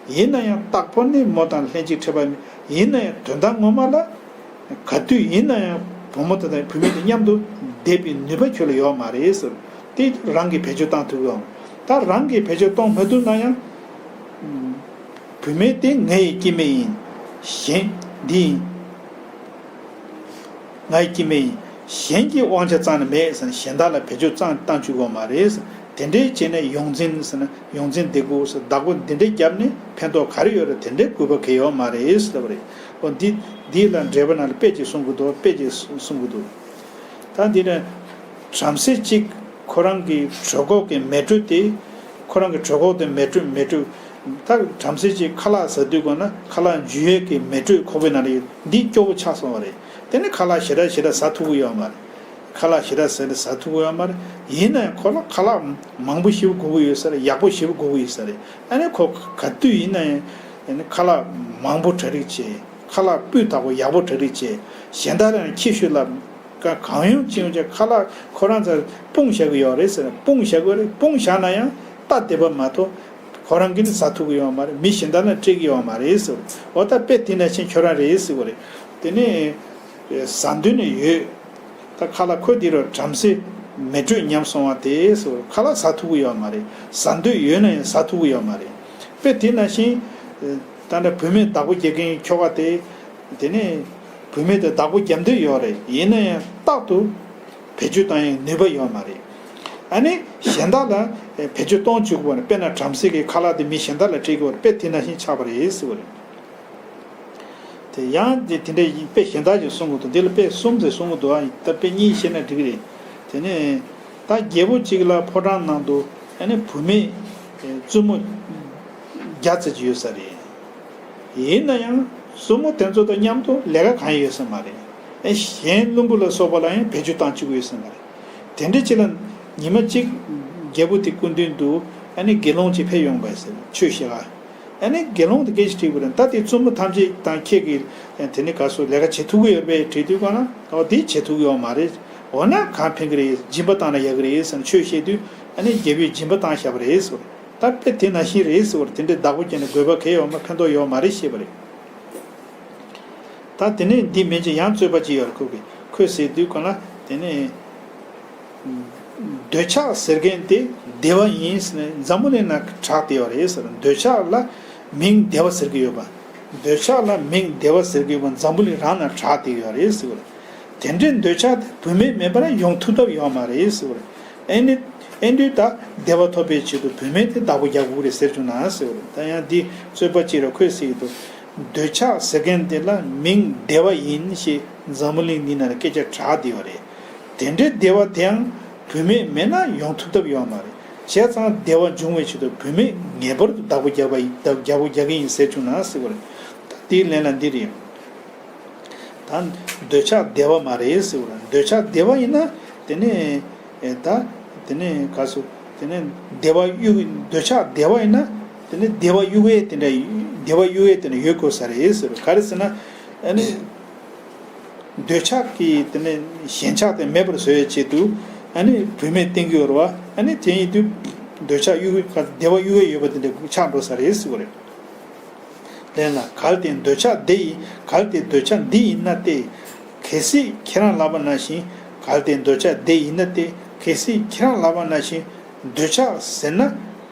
ཡིན་ན་ཡང་རྟག་པར་ནི་མོ་དང་ལྷན་ཅིག་ཕྲད་པ་མེད། ཡིན་ན་ཡང་དོན་དག་ངོ་མ་ལ་ག་དུས་ཡིན་ན་ཡང་བུ་མོ་དེ་དང་བུད་མེད་དེ་མཉམ་དུ་བསྡད་པའི་ནུས་པ་ཁྱོད་ལ་ཡོད་མ་རེད་ཟེར། དེ་རང་གིས་བེད་སྤྱོད་བཏང་ཐུབ་ཀྱི་ཡོད་མ་རེད། ད་རང་གིས་བེད་སྤྱོད་གཏོང་མ་ཐུབ་ན་ཡང་། བུད་མེད་དེ་ང་ཡི་སྐྱེ་དམན་ཡིན། གཞན་འདི་ཡིན། ང་ཡི་སྐྱེ་དམན་ཡིན། གཞན་གྱི་དབང་ཆ་རྩ་ནས་མེད་ཟེར་ན་གཞན་དག་ལ་བེད་སྤྱོད་རྩ་བཏང་བཅུག་དགོས་མ་རེད་ཟེར། དེ་འདྲའི་བྱས་ནས་ཡོངས་འཛིན་ཟེར་ན་ཡོངས་འཛིན་སྡིག་པོ་ཟེར། བདག་པོ་འདི་འདྲའི་བརྒྱབ་ནས་ཕན་ཐོགས་ག་རེ་ཡོད་རེད། དེ་འདྲའི་དགོས་པ་གལ་ཡོད་མ་རེད་ཟེར་བ་རེད། འོ་འདི་འདི་ལ་འགྲེལ་པ་ནང་ལ་དཔེ་ཅིག་གསུང་གི་འདུག་དཔེ་ཅིག་གསུང་གི་འདུག་ད་འདི་ནས་བྲམ་ཟེ་གཅིག་ཁོ་རང་གི་གྲོད་ཁོག་གི་མེ་དྲོད་དེ། ཁོ་རང་གི་གྲོད་ཁོག་དེ་མེ་དྲོད་མེ་དྲོད། ད་བྲམ་ཟེ་གཅིག་ཁ་ལག་ཟ་དུས་གོ་ན་ཁ་ལག་འཇུ་ཡས་ཀྱི་མེ་དྲོད་ཁོག་པའི་ནང་ལ་ཡོད། འདི་སྐྱོ་བོ་ཆགས་སོང་བ་རེད། དེ་ནི་ཁ་ལག་ཞེ་དྲག་ཞེ་དྲག་ཟ་ཐུབ་ཀྱི་ཡོད་མ་རེད། ཁ་ལག་ཞེ་དྲག་ཟ་ནི་ཟ་ཐུབ་ཀྱི་ཡོད་མ་རེད། ཡིན་ན་ཡང་ཁོ་ལ་ཁ་ལག་མང་པོ་ཞེ་པོ་དགོས་ཀྱི་ཡོད་ས་རེད། ཡག་པོ་ཞེ་པོ་དགོས་ཀྱི་ཡོད་ས་རེད། ཨ་ནི་ཁོ་ག་དུས་ཡིན་ན་ཡང་ཨ་ནི་ཁ་ལག་མང་པོ་གྲ་སྒྲིག་བྱས། ཁ་ལག་སྤུས་དག་པོ་ཡག་པོ་གྲ་སྒྲིག་བྱས། གཞན་དག་ལ་ཡང་ཁྱི་ཤོད་ལ། ག་གང་ཡོང་ཅི་ཡོང་ཅི་ཁ་ལག་ཁོ་རང་ཚོ་སྤུངས་བཞག་གི་ཡོད་རེད་ཟེར། སྤུངས་བཞག་གི་ཡོད་རེད། སྤུངས་བཞག་ན་ཡང་སྟབས་བདེ་པོ་མ་ཐོབ། ཁོ་རང་གིས་ནི་ཟ་ཐུབ་ཀྱི་ཡོད་མ་རེད། མི་གཞན་དག་ལ་སྤྲད་ཀྱི་ཡོད་མ་རེད་ཟེར། འོ་ད་དཔེ་དེ་ནང་བཞིན་ཁྱོད་རང་རེད་ཟེར་བ་རེད། དེ་ནས་ཟ་འདོད་ནི་ཡོད། ད་ཁ་ལག་ཁོ་འདི་རུ་བྲམ་ཟེ་མེ་དྲོད་ཉམས་སོང་བ་དེ་ཟེར། ཁ་ལག་ཟ་ཐུབ་ཀྱི་ཡོད་མ་རེད། ཟ་འདོད་ཡོད་ན་ཡང་ཟ་ཐུབ་ཀྱི་ཡོད་མ་རེད། དཔེ་དེ་ནང་བཞིན་ད་ལྟ་བུད་མེད་བདག་པོ་རྒྱག་མཁན་ཁྱོ་ག་དེ། དེ་ནས་བུད་མེད་དེ་བདག་པོ་རྒྱབ་འདོད་ཡོད་རེད། ཡིན་ན་ཡང་རྟག་ཏུ་བེད་སྤྱོད་བཏང་ཡའི་ནུས་པ་ཡོད་མ་རེད། ཨ་ནི་གཞན་དག་ལ་བེད་སྤྱོད་གཏོང་བཅུག་པ་ནི་དཔེར་ན་བྲམ་ཟེ་གི་ཁ་ལག་དེ་མི་གཞན་དག་ལ་སྤྲད་ཀྱི་ཡོད་རེད། དཔེ་དེ་ནང་བཞིན་ཆགས་པ་རེད་ཟེར་བ་རེད། དེ་ཡང་དེ་དེ་འདྲའི་དཔེ་གཞན་དག་ཅིག་གསུང་གི་འདུག་འདི་ལ་དཔེ་གསུམ་ཙམ་གསུང་གི་འདུག་ཨ་ད་དཔེ་གཉིས་བཤད་ན་འགྲིག་གི་རེད། དེ་ནས་ད་རྒྱལ་པོ་གཅིག་ལ་ཕོ་བྲང་ནང་དུ་ཨ་ནི་བུད་མེད་བཙུན་མོ་བརྒྱ་ཙམ་ཅིག་ཡོད་ས་རེད། ཡིན་ན་ཡང་བཙུན་མོ་དེ་ཚོ་དང་མཉམ་དུ་ལས་ཀ་གང་ཡང་ཡོད་ས་མ་རེད། ཨེ་གཞན་བློན་པོ་ལ་སོགས་པ་ལ་ཡང་བེད་སྤྱོད་བཏང་བཅུག་གི་ཡོད་ས་མ་རེད། དེ་འདྲ་ཅིག་ལ་ཉི་མ་གཅིག་རྒྱལ་པོ་དེ་སྐུ་མདུན་དུ་ཨ་ནི་དགེ་སློང་ཅིག་ཕེབས་ཡོང་པས་ཟེར། ཆོས་བཤད་ག་ཨ་ནི་དགེ་སློང་དེ་སྐད་ཅིག་དྲིས་པ་རེད། ད་དེ་བཙུན་མོ་ཐམས་ཅད་དང་ཁྱེད་ཀྱིས་དེ་ནི་ག་སོ་ལས་ཀ་བྱེད་ཐུབ་ཀྱི་ཡོད་པས་དྲིས་དུས་ག་ན་ཨོ་དེ་བྱེད་ཐུབ་ཀྱི་ཡོད་མ་རེད། འོ་ན་གང་ཕན་གྱི་རེད། སྦྱིན་པ་བཏང་ན་ཡག་གི་རེད་ཟེར་ནས་ཆོས་བཤད་དུས་ཨ་ནི་རྒྱལ་པོས་སྦྱིན་པ་བཏང་བཞག་པ་རེད་ཟེར། ད་དཔེ་དེ་ནང་བཞིན་རེད་ཟེར་བར་དེ་འདྲའི་བདག་པོ་བྱས་ནས་དགོས་པ་གལ་ཡོད་མ་ཕན་ཐོགས་ཡོད་མ་རེད་ཞེས་པ་རེད། ད་དེ་ནས་འདི་མིན་གྱི་ཡང་རྩོད་པ་ཅིག་ཡོད་རེད། ཁོ་གིས་ཁོས་ཟེར་དུས་ག་ན་དེ་ནས་འདོད་ཆགས་ཟེར་མཁན་དེ་བདེ་བ་ཡིན་ཟེར་ནས་འཛམ་བུ་གླིང་ན་གྲགས་བསྡད་ཡོད་རེད་ཟེར། འདོད་ཆགས་ལ་མིང་བདེ་བ་ཟེར་གྱི་ཡོད་པ། འདོད་ཆགས་ལ་མིང་བདེ་བ་ཟེར་གྱི་ཡོད་པ་འཛམ་བུ་གླིང་རང་ན་གྲགས་བསྡད་ཡོད་རེད་ཟེར་བ་རེད། དེ་འདྲའི་འདོད་ཆགས་དེ་བུད་མེད་མེད་པ་ན་ཡོང་ཐུབ་ཐབས་ཡོད་མ་རེད་ཟེར་བ་རེད། ཨེ་ནི་ཨེ་འདུས་ད་བདེ་བ་ཐོབ་པའི་ཆེད་དུ་བུད་མེད་དེ་བདག་པོ་རྒྱག་དགོས་རེད་ཟེར་བྱུང་ན་ཟེར་བ་རེད། ད་ཡང་འདི་རྩོད་པ་གཅིག་རེད། ཁོས་ཟེར་གྱི་འདུག་འདོད་ཆགས་ཟེར་མཁན་དེ་ལ་མིང་བདེ་བ་ཡིན་ཞེས་འཛམ་བུ་གླིང་འདི་ན་ལ་སྐད་ཆ་གྲགས་བསྡད་ཡོད་རེད། དེ་འདྲའི་བདེ་བ་དེའང་བུད་མེད་མེད་ན་ཡོང་ཐུབ་ཐབས་ཡོད་མ་རེད། བྱས་ཙང་བདེ་བ་འབྱུང་བའི་ཆེད་དུ་བུད་མེད་ངེས་པར་དུ་བདག་པོ་རྒྱག་པ་ཡིན། བདག་རྒྱག་པོ་རྒྱག་གི་ཡིན་ཟེར་བྱུང་ན་ཟེར་བ་རེད། ད་དེའི་ལན་ལ་འདི་རེད། ད་འདོད་ཆགས་བདེ་བ་མ་རེད་ཟེར་བ་རེད། འདོད་ཆགས་བདེ་བ་ཡིན་ན་དེ་ནས་ཨེ་ད་དེ་ནས་ག་སོ་དེ་ནས་བདེ་བ་གཡུག་འདོད་ཆགས་བདེ་བ་ཡིན་ན་དེ་ནས་བདེ་བ་གཡུག་ཡས་དེ་འདྲ་བདེ་བ་གཡུག་ཡས་དེ་འདྲ་ཡོད་དགོས་ས་རེད་ཟེར་བ། ག་རེ་ཟེར་ན་ཨ་ནི་འདོད་ཆགས་ཀྱི་དེ་ནས་ཞེན་ཆགས་དེ་མེད་པར་བཟོ་བའི་ཆེད་དུ་ཨ་ནི་བུད་མེད་བསྟེན་གྱི་ཡོད་རེད་བ། ཨ་ནི་དེ་ཡིན་དུས་འདོད་ཆགས་གཡུག་བདེ་བ་གཡུག་ཡས་ཡོད་པ་དེ་འདྲ་ཆགས་འགྲོ་ས་རེད་ཟེར་བ་རེད། ལན་ལ་གལ་ཏེ་འདོད་ཆགས་འདི་ཡིན། གལ་ཏེ་འདོད་ཆགས་འདི་ཡིན་ན་སྟེ། གལ་སྲིད་ཁྱེད་རང་ལབ་པ་ནང་བཞིན་གལ་ཏེ་འདོད་ཆགས་འདི་ཡིན་ན་སྟེ། གལ་སྲིད་ཁྱེད་རང་ལབ་པ་ནང་བཞིན་འདོད་ཆགས་ཟེར་ན་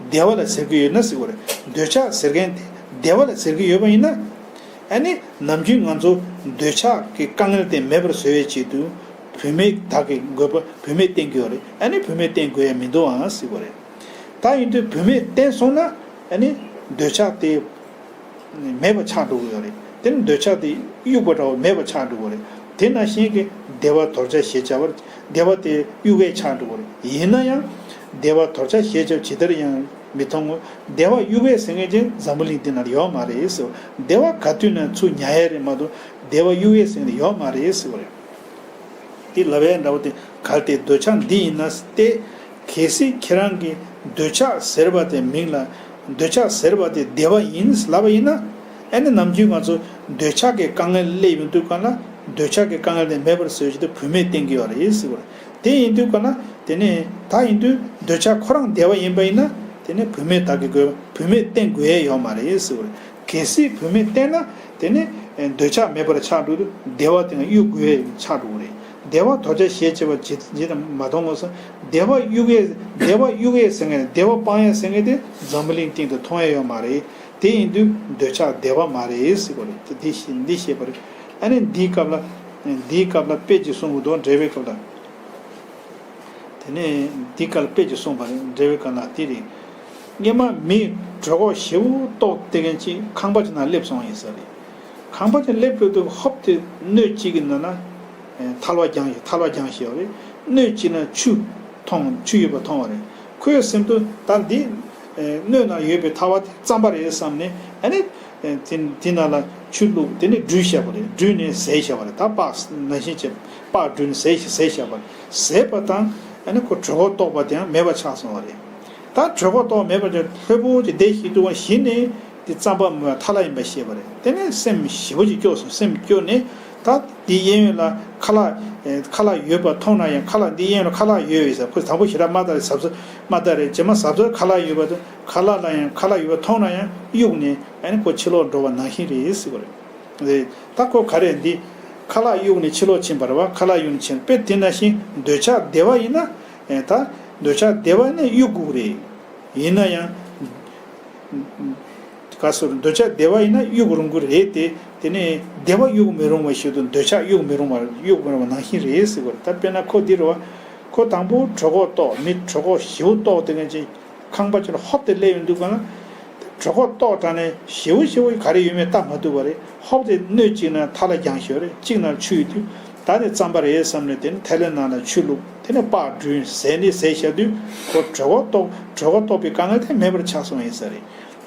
བདེ་བ་ལ་ཟེར་གྱི་ཡོད་ན་ཟེར་བ་རེད། འདོད་ཆགས་ཟེར་མཁན་དེ་བདེ་བ་ལ་ཟེར་གྱི་ཡོད་པ་ཡིན་ན། ཨ་ནི་ནམ་རྒྱུན་ང་ཚོ་འདོད་ཆགས་ཀྱི་དཀའ་ངལ་དེ་མེད་པར་བཟོ་བའི་ཆེད་དུ་བུད་མེད་དག་གི་དགོས་པ་བུད་མེད་བསྟེན་གྱི་ཡོད་རེད། ཨ་ནི་བུད་མེད་བསྟེན་དགོས་ཡ་མི་འདུག་ཨང་ཟེར་བ་རེད། ད་ཡིན་དུས་བུད་མེད་བསྟེན་སོང་ན་ཨ་ནི་འདོད་ཆགས་དེ་མེད་པ་ཆགས་འགྲོ་གི་ཡོད་རེད། དེ་ནི་འདོད་ཆགས་དེ་གཡུག་པ་འདྲ་བོ་མེད་པ་ཆགས་འགྲོ་གི་རེད། དེ་ནང་བཞིན་གྱི་བདེ་བ་དོར་བྱ་ཞེས་བྱ་བར་བདེ་བ་དེ་གཡུག་ཡས་ཆགས་འགྲོ་གི་རེད། ཡིན་ན་ཡང་བདེ་བ་དོར་བྱ་ཞེས་བྱ་ཇི་ལྟར་ཡང་མི་མཐོང་ངོ་། བདེ་བ་གཡུག་ཡས་ཟེར་མཁན་ཅིག་འཛམ་བུ་གླིང་འདི་ན་ཡོད་མ་རེད་ཟེར། བདེ་བ་ག་དུས་ན་ཚུར་ཉར་ཡས་རེད་མ་གཏོགས་བདེ་བ་གཡུག་ཡས་ཟེར་མཁན་ཡོད་མ་རེད་ཟེར་བ་རེད། དེ་ལབ་ཡས་འདྲ་བོ་དེ་གལ་ཏེ་འདོད་ཆགས་འདི་ཡིན་ན་སྟེ། གལ་སྲིད་ཁྱེད་རང་གིས་འདོད་ཆགས་ཟེར་བ་དེ་མིང་ལ་འདོད་ཆགས་ཟེར་བ་དེ་བདེ་བ་ཡིན་ལབ་པ་ཡིན་ན། ཨ་ནི་ནམ་རྒྱུན་ང་ཚོ་འདོད་ཆགས་ཀྱི་དཀའ་ངལ་སླེབས་ཡོང་དུས་གང་ལ་འདོད་ཆགས་ཀྱི་དཀའ་ངལ་དེ་མེད་པར་བཟོ་ཆེད་དུ་བུད་མེད་བསྟེན་གྱི་ཡོད་རེད་ཟེར་བ་རེད། དེ་ཡིན་དུས་གང་ལ་དེ་ནས་ད་ཡིན་དུས་འདོད་ཆགས་ཁོ་རང་བདེ་བ་ཡིན་པ་ཡིན་ན་དེ་ནས་བུད་མེད་དག་གི་དགོས་བུད་མེད་བསྟེན་དགོས་ཡས་ཡོད་མ་རེད་ཟེར་བ་རེད། གལ་སྲིད་བུད་མེད་བསྟེན་ན་དེ་ནི་འདོད་ཆགས་མེད་པར་ཆགས་འགྲོ་དུས་བདེ་བ་དེ་ཡང་གཡུག་དགོས་ཆགས་འགྲོ་གི་རེད། བདེ་བ་དོར་བྱ་ཞེས་བྱ་བ་ཇི་ཇི་ལྟར་མ་མཐོང་ངོ་ཟེར། བདེ་བ་གཡུག་ཡས་བདེ་བ་གཡུག་ཡས་ཟེར་མཁན་བདེ་བ་སྤང་ཡས་ཟེར་མཁན་དེ་འཛམ་བུ་གླིང་སྟེང་དུ་མཐོང་ཡས་ཡོད་མ་རེད། དེ་ཡིན་དུས་འདོད་ཆགས་བདེ་བ་མ་རེད་ཟེར་བ་རེད། དེ་འདི་ཤེས་འདི་ཤེས་པ་རེད། ཨ་ནི་འདིའི་སྐབས་ལ་འདིའི་སྐབས་ལ་དཔེ་ཅིག་གསུང་གི་འདུག་འགྲེལ་པའི་སྐབས་ལ། དེ་ནས་འདི་གར་དཔེ་ཅིག་གསུངས་པ་རེད། འགྲེལ་བའི་སྐབས་ལ་དེ་རེད། སྔོན་མ་མི་གྲོད་ཁོག་ཞེ་པོ་ལྟོགས་བསྡད་མཁན་ཅིག་ཁང་པ་ཅིག་ནང་སླེབས་སོང་ཡིན་ས་རེད། ཁང་པ་ཅིག་སླེབས་པའི་དུས་ཧོབ་སྟེ་སྣོད་གཅིག་གི་ནང་ན་ཨེ་ཐལ་བ་རྒྱང་ཞིག་ཐལ་བ་རྒྱང་ཞིག་ཡོད་རེད། སྣོད་གཅིག་ན་ཆུ་མཐོང་ཆུ་ཡོད་པ་མཐོང་བ་རེད། ཁོའི་སེམས་དུ་ད་འདི་ཨེ་སྣོད་ནང་ཡོད་པའི་ཐལ་བ་དེ་རྩམ་པ་རེད་བསམ་ནས་ཨ་ནི། དེ་དེ་ནང་ལ་ཆུ་བླུགས། དེ་ནས་སྦྲུས་བཞག་པ་རེད། སྦྲུས་ནས་བཟས་བཞག་པ་རེད། ད་པགས་ནང་བཞིན་བྱས་པགས་སྦྲུས་ནས་བཟས་བཟས་བཞག་པ་རེད། བཟས་པ་དང་ཨ་ནི་ཁོ་གྲོད་ཁོག་ལྟོགས་པ་དེའང་མེད་པ་ཆགས་སོང་བ་རེད། ད་གྲོད་ཁོག་ལྟོགས་མེད་པ་དེ་ལྷོད་པོ་ཅིག་བསྡད་ཤི་དུས་གཞི་ནས་དེ་རྩམ་པ་མེད་པ་ཐལ་ཡིན་པ་ཤེས་པ་རེད། དེ་ནས་སེམས་ཞེ་པོ་ཅིག་སྐྱོ་སོང་། སེམས་སྐྱོ་ནས་ད་དེ་གཡས་གཡོན་ལ་ཁ་ལག་ཁ་ལག་ཡོད་པ་མཐོང་ན་ཡང་ཁ་ལག་འདི་གཡས་གཡོན་ལ་ཁ་ལག་ཡོད་ཡོད་ཟེར། ཁོ་དང་པོ་ཞེ་དྲག་དམག་སྟག་རེད། གཟབ་གཟབ་དམག་སྟག་རེད། རྗེས་མ་གཟབ་གཟབ་ཁ་ལག་ཡོད་པ་དང་ཁ་ལག་ལ་ཡང་ཁ་ལག་ཡོད་པ་མཐོང་ན་ཡང་གཡུགས་ནས་ཨ་ནི་ཁོ་ཕྱི་ལོགས་འགྲོ་བ་ནང་བཞིན་རེད་ཟེར་བ་རེད། རེད། ད་ཁོ་ག་རེ་འདི་ཁ་ལག་གཡུགས་ནས་ཕྱི་ལོགས་ཕྱིན་པ་རེད་བ། ཁ་ལག་གཡུགས་ནས་ཕྱིན་དཔེ་དེ་ནང་བཞིན་འདོད་ཆགས་བདེ་བ་ཡིན་ན་ཨེ་ད་འདོད་ཆགས་བདེ་བ་ནི་གཡུག་དགོས་རེད། ཡིན་ན་ཡང་ག་སོ་འདོད་ཆགས་བདེ་བ་ཡིན་ན་གཡུག་རུང་གི་རེད་དེ། དེ་ནས་བདེ་བ་གཡུག་མི་རུང་བ་ཞིག་ཏུ་འདོད་ཆགས་གཡུག་མི་རུང་བ་གཡུག་མི་རུང་བ་ནང་བཞིན་རེད་ཟེར་བ་རེད། ད་དཔེར་ན་ཁོ་འདི་རེད་བ། ཁོ་དང་པོ་གྲོད་ཁོག་ལྟོགས། མི་གྲོད་ཁོག་ཞེ་པོ་ལྟོགས་དེ་ངན་ཅིག་ཁང་པ་ཅིག་ལ་ཧོབ་སྟེ་སླེབས་ཡོང་དུས་ག་ན་གྲོད་ཁོག་ལྟོགས་དྲགས་ནས་ཞེ་པོ་ཞེ་པོ་ག་རེ་ཡོད་མེད་བལྟ་མ་ཐུབ་པ་རེད། ཧོབ་སྟེ་སྣོད་གཅིག་ན་ཐལ་བ་རྒྱང་ཞིག་ཡོད་རེད། གཅིག་ན་ཆུ་ཡོད་དུས་ ད་ནི་རྩམ་པ་རེད་བསམ་ནས་དེ་ནི་ཐལ་བའི་ནང་ལ་ཆུ་བླུགས། དེ་ནི་པགས་བྲུས་ཟས་ནི་ཟས་བཞག་དུས་ཁོ་གྲོད་ཁོག་ལྟོགས། གྲོད་ཁོག་ལྟོགས་པའི་དཀའ་ངལ་དེ་མེད་པར་ཆགས་སོང་ཡིན་ས་རེད།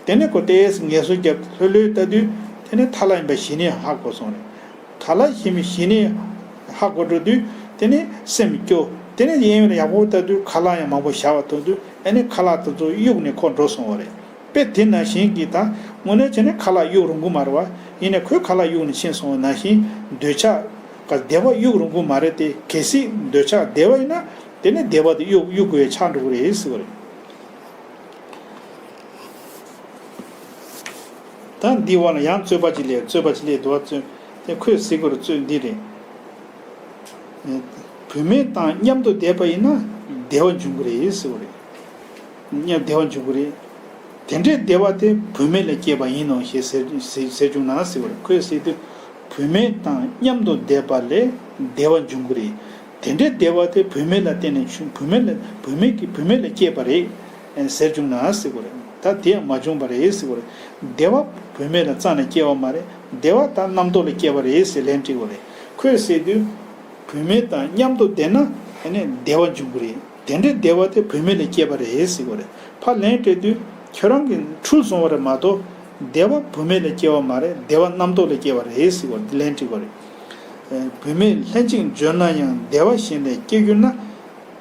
དེ་ནི་ཁོ་ཏོག་ཙམ་ངལ་གསོ་བརྒྱབ། ལྷོད་ལྷོད་ལྟ་དུས་དེ་ནི་ཐལ་བ་ཡིན་པ་གཞི་ནས་ཧ་གོ་སོང་རེད། ཐལ་བ་ཡིན་པ་གཞི་ནས་ཧ་གོ་འགྲོ་དུས་དེ་ནི་སེམས་སྐྱོ། དེ་ནི་གཡས་གཡོན་ལ་ཡག་པོ་ལྟ་དུས་ཁ་ལག་ཡང་མང་པོ་བཞག་པ་མཐོང་དུས་ཨ་ནི་ཁ་ལག་དེ་ཚོ་གཡུགས་ནས་ཁོ་འགྲོ་སོང་བ་རེད། དཔེ་དེ་ནང་བཞིན་གྱི་ད་དངོས་གནས་བྱས་ན་ཁ་ལག་གཡུག་རུང་གི་མ་རེད་བ། ཡིན་ནའི་ཁོའི་ཁ་ལག་གཡུག་ནས་ཕྱིན་སོང་བ་ནང་བཞིན་འདོད་ཆགས་ཀ་བདེ་བ་གཡུག་རུང་གི་མ་རེད་དེ། གལ་སྲིད་འདོད་ཆགས་བདེ་བ་ཡིན་ན་དེ་ནི་བདེ་བ་དེ་གཡུག་གཡུག་དགོས་ཡ་ཆགས་འགྲོ་གི་རེད་ཟེར་བ་རེད། ད་འདི་བ་ལ་ཡང་རྩོད་པ་ཅིག་སླེབས། རྩོད་པ་ཅིག་སླེབས་འདུག་བ། རྩོད་དེ་ཁོས་ཟེར་དགོས་རེད། རྩོད་འདི་རེད། བུད་མེད་དང་མཉམ་དུ་བསྡད་པ་ཡིན་ན་བདེ་བ་འབྱུང་གི་རེད་ཟེར་བ་རེད། མཉམ་བདེ་བ་འབྱུང་གི་རེད། དེ་འདྲའི་བདེ་བ་དེ་བུད་མེད་ལ་སྐྱེས་པ་ཡིན་ནོ་ཞེས་ཟེར་ཟེར་ཟེར་བྱུང་ན་ཟེར་བ་རེད། ཁོས་ཟེར་དུས་བུད་མེད་དང་མཉམ་དུ་བསྡད་པ་ལས་བདེ་བ་འབྱུང་གི་རེད། དེ་འདྲའི་བདེ་བ་དེ་བུད་མེད་ལ་བརྟེན་ནས་བྱུང་། བུད་མེད་ལ་བུད་མེད་ཀྱིས་བུད་མེད་ལ་སྐྱེས་པ་རེད་ཟེར་བྱུང་ན་ཟེར་བ་རེད། ད་དེ་ཡང་མ་བྱུང་བ་རེད་ཟེར་བ་རེད། བདེ་བ་བུད་མེད་ལ་རྩ་ནས་སྐྱེ་བ་མ་རེད། བདེ་བ་ད་རྣམ་རྟོག་ལ་སྐྱེ་བ་རེད་ཟེར་ལན་དྲིས་པ་རེད། ཁོས་ཟེར་དུས་བུད་མེད་དང་མཉམ་དུ་བསྡད་ན་ཨ་ནི་བདེ་བ་འབྱུང་གི་རེད། དེ་འདྲའི་བདེ་བ་དེ་བུད་མེད་ལ་སྐྱེས་པ་རེད་ཟེར་བ་རེད། ཕར་ལན་སྤྲད་དུས་ཁྱོད་རང་གིས་འཁྲུལ་སོང་བ་རེད་མ་གཏོགས་བདེ་བ་བུད་མེད་ལ་སྐྱེ་བ་མ་རེད། བདེ་བ་རྣམ་རྟོག་ལ་སྐྱེ་བ་རེད་ཟེར་བ་ལན་དྲིས་པ་རེད། བུད་མེད་ལྷན་ཅིག་འབྱོར་ན་ཡང་། བདེ་བ་གཞན་ལས་སྐྱེ་གྱུར་ན།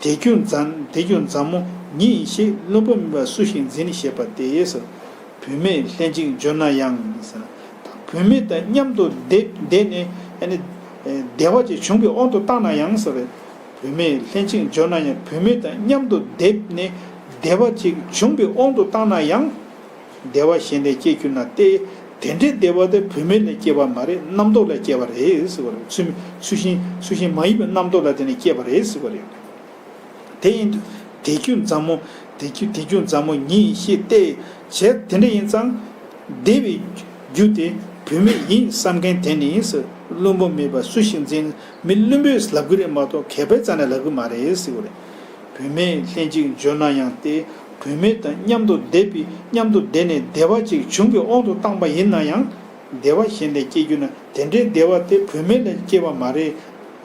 དེ་རྒྱུ་མཛའ་དེ་རྒྱུ་མཛའ་མོ་ཉིད་ཡིན་ཞེས། བླུན་པོ་མིན་པ་སུ་ཞིག་འཛིན་ཞེས་པ་སྟེ། བུད་མེད་ལྷན་ཅིག་འབྱོར་ན་ཡང་ཟེར། བུད་མེད་དང་མཉམ་དུ་བསྡེབས་བསྡད་ནས་ཨ་ནི་བདེ་བ་ཅིག་བྱུང་བའི་དབང་དུ་བཏང་ན་ཡང་ཟེར། བུད་མེད་ལྷན་ཅིག་འབྱོར་ན་ཡང་། བུད་མེད་དང་མཉམ་དུ་བསྡེབས་ནས་བདེ་བ་ཅིག་བྱུང་བའི་དབང་དུ་བཏང་ན་ཡང་། བདེ་བ་གཞན་ལས་སྐྱེ་གྱུར་ན་སྟེ། དེ་འདྲའི་བདེ་བ་དེ་བུད་མེད་ལས་སྐྱེ་བ་མ་རེད། རྣམ་རྟོག་ལས་སྐྱེ་བ་རེད་ཟེར་བ་རེད། ཚུལ་ཚུལ་བཞིན་ཚུལ་བཞིན་མ་ཡིན་པའི་རྣམ་རྟོག་ལ་བརྟེན་ནས་སྐྱེ་བ་རེད་ཟེར་བ་རེད། དེ་ཡིན་དུས་དེ་རྒྱུ་མཛའ་མོ། དེ་རྒྱུ་དེ་རྒྱུ་མཛའ་མོ་ཉིད་ཡིན་ཞེས་ཏེ། བྱས་དེ་འདྲ་ཡིན་ཙང་བདེ་བའི་རྒྱུ་དེ་བུད་མེད་ཡིན་བསམ་མཁན་དེ་ནི་བླུན་པོ་མེད་པ་སུ་ཞིག་འཛིན། མི་བླུན་པོས་ལབ་གི་རེད་མ་གཏོགས་མཁས་པའི་རྩ་ནས་ལབ་གི་མ་རེད་ཟེར་བ་རེད། བུད་མེད་ལྷན་ཅིག་འབྱོར་ན་ཡང་སྟེ། བུད་མེད་དང་མཉམ་དུ་བསྡེབས་པའི་མཉམ་དུ་བསྡད་ནས་བདེ་བ་ཅིག་བྱུང་བའི་དབང་དུ་བཏང་པ་ཡིན་ན་ཡང་། བདེ་བ་གཞན་ལས་སྐྱེ་གྱུར་ན། དེ་འདྲའི་བདེ་བ་དེ་བུད་མེད་ལས་སྐྱེ་བ་མ་རེད།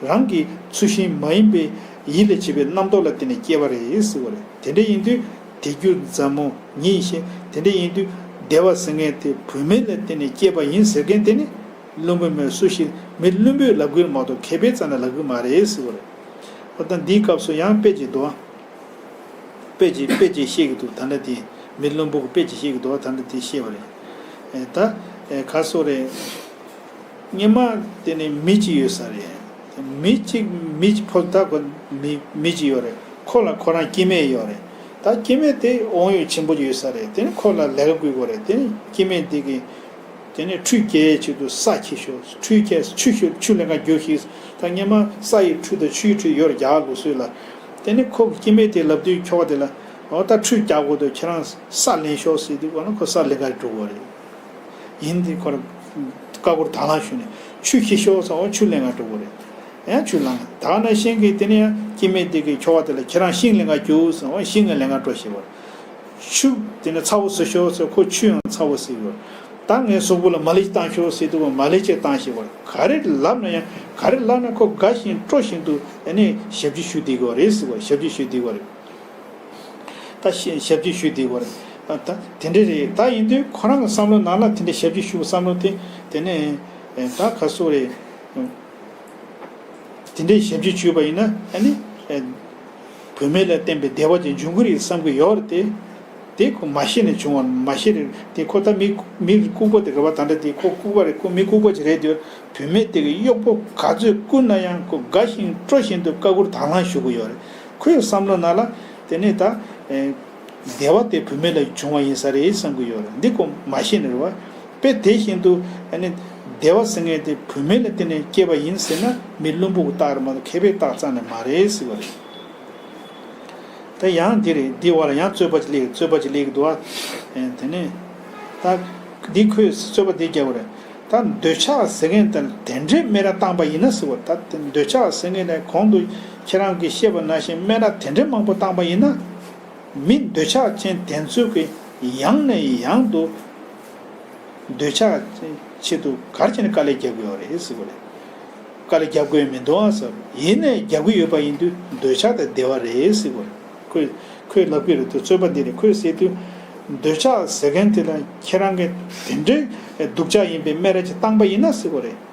རང་གི་ཚུལ་བཞིན་མ་ཡིན་པའི་ཡིད་ལ་བྱེད་པའི་རྣམ་རྟོག་ལ་བརྟེན་ནས་སྐྱེ་བ་རེད་ཟེར་བ་རེད། དེ་འདྲ་ཡིན་དུས་དེ་རྒྱུ་མཛའ་མོ་ཉིད་ཞེས། དེ་འདྲ་ཡིན་དུས་བདེ་བ་ཟེར་མཁན་དེ་བུད་མེད་ལ་བརྟེན་ནས་སྐྱེས་པ་ཡིན་ཟེར་མཁན་དེ་ནི་བླུན་པོ་མེད། སུ་ཞིག་མི་བླུན་པོས་ལབ་གི་རེད་མ་གཏོགས་མཁས་པའི་རྩ་ནས་ལབ་གི་མ་རེད་ཟེར་བ་རེད། འོ་ད་འདིའི་སྐབས་སུ་ཡང་དཔེ་ཅིག་འདུག་དཔེ་ཅིག་དཔེ་ཅིག་བཤད་ཀྱི་འདུག་ད་ལྟ་དེ་མི་བླུན་པོ་གི་དཔེ་ཅིག་བཤད་ཀྱི་འདུག་ད་ལྟ་དེ་བཤད་པ་རེད། ཨེ་ད་ཨེ་ག་སོ་རེད། སྔོན་མ་དེ་ནས་མི་གཅིག་ཡོད་ས་རེད། མི་གཅིག་མི་གཅིག་ཕོ་ད་ཁོ་མི་མི་གཅིག་ཡོད་རེད། ཁོ་ལ་ཁོ་རང་སྐྱེ་དམན་ཡོད་རེད། ད་སྐྱེ་དམན་དེ་དབང་ཡོད་ཆེན་པོ་ཅིག་ཡོད་ས་རེད། དེ་ནས་ཁོ་ལ་ལས་ཀ་བསྐུལ་དགོས་རེད། དེ་ནས་སྐྱེ་དམན་དེ་གིས་དེ་ནས་ཁྲུས་སྐྱེལ་ཆེད་དུ་ས་འཁྱེར་ཤོག་ཁྲུས་འཁྱེར་ཆུ་ཤོག་ཆུ་ལེན་ག་རྒྱུགས་ཤིག་ད་སྔོན་མ་ས་ཡི་ཁྲུས་དང་ཆུ་ཡི་ཁྲུས་ཡོད་རེད་རྒྱ་གར་ལུགས་སྲོལ་ལ། དེ་ནས་ཁོ་གི་སྐྱེ་དམན་དེ་ལབ་དུས་ཁྱོ་ག་དེ་ལ་འོ་ད་ཁྲུས་རྒྱག་དགོས་འདུག་ཁྱེད་རང་ས་ལེན་ཤོག་ཟེར་དུས་ཁོ་ན་ཁོ་ས་ལེན་ག་འགྲོ་དགོས་རེད། ཡིན་དེ་ཁོ་ལ་ཀ་ཀོར་དང་བླངས་ཞུས་ནས་ཆུ་འཁྱེར་ཤོག་ཟེར། འོ་ཆུ་ལེན་ག་འགྲོ་དགོས་རེད། ཡང་ཆུ་བླངས། ད་ག་ནང་བཞིན་གྱི་དེ་ནས་ཡང་སྐྱེ་དམན་དེ་གིས་ཁྱོ་ག་དེ་ལ་ཁྱེད་རང་ཤིང་ལེན་ག་རྒྱུགས་ཟེར། འོ་ཤིང་ག་ལེན་ག་འགྲོ་ཞེས་པར། ཆུ་དེ་ནས་ཚ་བོ་བཟོ་ཤོག་ཟེར། ཁོ་ཆུ་ཡང་ཚ་བོ་བཟོས་ཡོད། ད་ངའི་གཟུགས་པོ་ལ་མ་ལི་ཅིག་བཏང་ཤོག་ཟེར་དུས་མ་ལི་ཅིག་བཏང་ཞེས་པར། ག་རེ་ལབ་ན་ཡང་ག་རེ་ལབ་ན་ཁོ་དགའ་བཞིན་སྤྲོ་བཞིན་དུ་ཨ་ནི་ཞབས་ཕྱི་ཞུ་བསྡད་ཀྱི་ཡོད་རེད་ཟེར་བ། ཞབས་ཕྱི་ཞུ་བསྡད་ཀྱི་ཡོད་རེད། ད་ཞབས་ཞབས་ཕྱི་ཞུ་བསྡད་ཀྱི་ཡོད་རེད། ད་དེ་འདྲ་རེད། ད་ཡིན་དུས་ཁོ་རང་གི་བསམ་བློ་ནང་ལ་དེ་འདྲ་ཞབས་ཕྱི་ཞུ་བསམ་བློ་དེ་དེ་ནས་ད་ག་སོ་རེད། དེ་འདྲའི་ཞབས་ཕྱི་ཞུས་པ་ཡིན་ན་ཨ་ནི་བུད་མེད་ལ་བརྟེན་པའི་བདེ་བ་ཅིག་འབྱུང་གི་རེད་བསམ་གྱི་ཡོད་རེད་དེ། དེ་ཁོ་མ་ཤེས་ནས་བྱུང་བ་མ་ཤེས་རེད་དེ། ཁོ་ད་མི་མི་ལྐུགས་པ་དེ་རེད་བ། ད་འདྲ་དེ་ཁོ་ལྐུགས་པ་རེད། ཁོ་མི་ལྐུགས་པ་ཅིག་རེད་དེ། བུད་མེད་དེ་གི་གཡོག་པོ་ག་ཚོད་བསྐུལ་ན་ཡང་ཁོ་དགའ་བཞིན་སྤྲོ་བཞིན་དུ་ཀ་ཀོར་དང་བླངས་ཞུ་གི་ཡོད་རེད། ཁོའི་བསམ་བློ་ནང་ལ་དེ་ནས་ད་བདེ་བ་དེ་བུད་མེད་ལ་བྱུང་བ་ཡིན་ས་རེད་བསམ་གྱི་ཡོད་རེད། འདི་ཁོ་མ་ཤེས་ནས་རེད་བ། དཔེ་དེ་བཞིན་དུ་ཨ་ནི་བདེ་བ་ཟེར་མཁན་དེ་བུད་མེད་ལ་བརྟེན་ནས་སྐྱེས་པ་ཡིན་ཟེར་ན་མི་བླུན་པོ་གི་རྟགས་རེད་མ་གཏོགས་མཁས་པའི་རྟགས་རྩ་ནས་མ་རེད་ཟེར་བ་རེད། ད་ཡང་འདི་རེད། འདི་བར་ལ་ཡང་རྩོད་པ་ཅིག་སླེབས། རྩོད་པ་ཅིག་སླེབས་ཀྱི་འདུག་བ། ཨེ་དེ་ནས་ད་འདི་ཁོས་རྩོད་པ་འདི་རྒྱག་པ་རེད། ད་འདོད་ཆགས་ཟེར་མཁན་དེ་དེ་འདྲའི་སྨད་ར་བཏང་པ་ཡིན་ན་ཟེར་བ། ད་འདོད་ཆགས་ཟེར་མཁན་ལ་གོང་དུ་ཁྱེད་རང་གིས་བཤད་པ་ནང་བཞིན་སྨད་ར་དེ་འདྲའི་མང་པོ་བཏང་པ་ཡིན་ན། མི་འདོད་ཆགས་ཅན་དེ་ཚོ་གིས་ཡང་ནས་ཡང་དུ་འདོད་ཆགས་ཆེད་དུ་ག་རེ་བྱས་ནས་དཀའ་ལས་རྒྱག་གི་ཡོད་རེད་ཟེར་བ་རེད། དཀའ་ལས་རྒྱབ་དགོས་མི་འདུག་ཨ་ཟེར། ཡིན་ནའི་རྒྱབ་ཀྱི་ཡོད་པ་ཡིན་དུས་འདོད་ཆགས་དང་བདེ་བ་རེད་ཟེར་གོ་རེད། ཁོས་ཁོས་ལབ་ཀྱི་རེད་དུས་རྩོད་པ་འདི་རེད། ཁོས་ཟེར་དུས་འདོད་ཆགས་ཟེར་མཁན་དེ་ལ་ཁྱེད་རང་གིས་དེ་འདྲའི་སྡུག་ཅག་ཡིན་པའི་སྨད་ར་ཅིག་བཏང་པ་ཡིན་ན་ཟེར་གོ་རེད།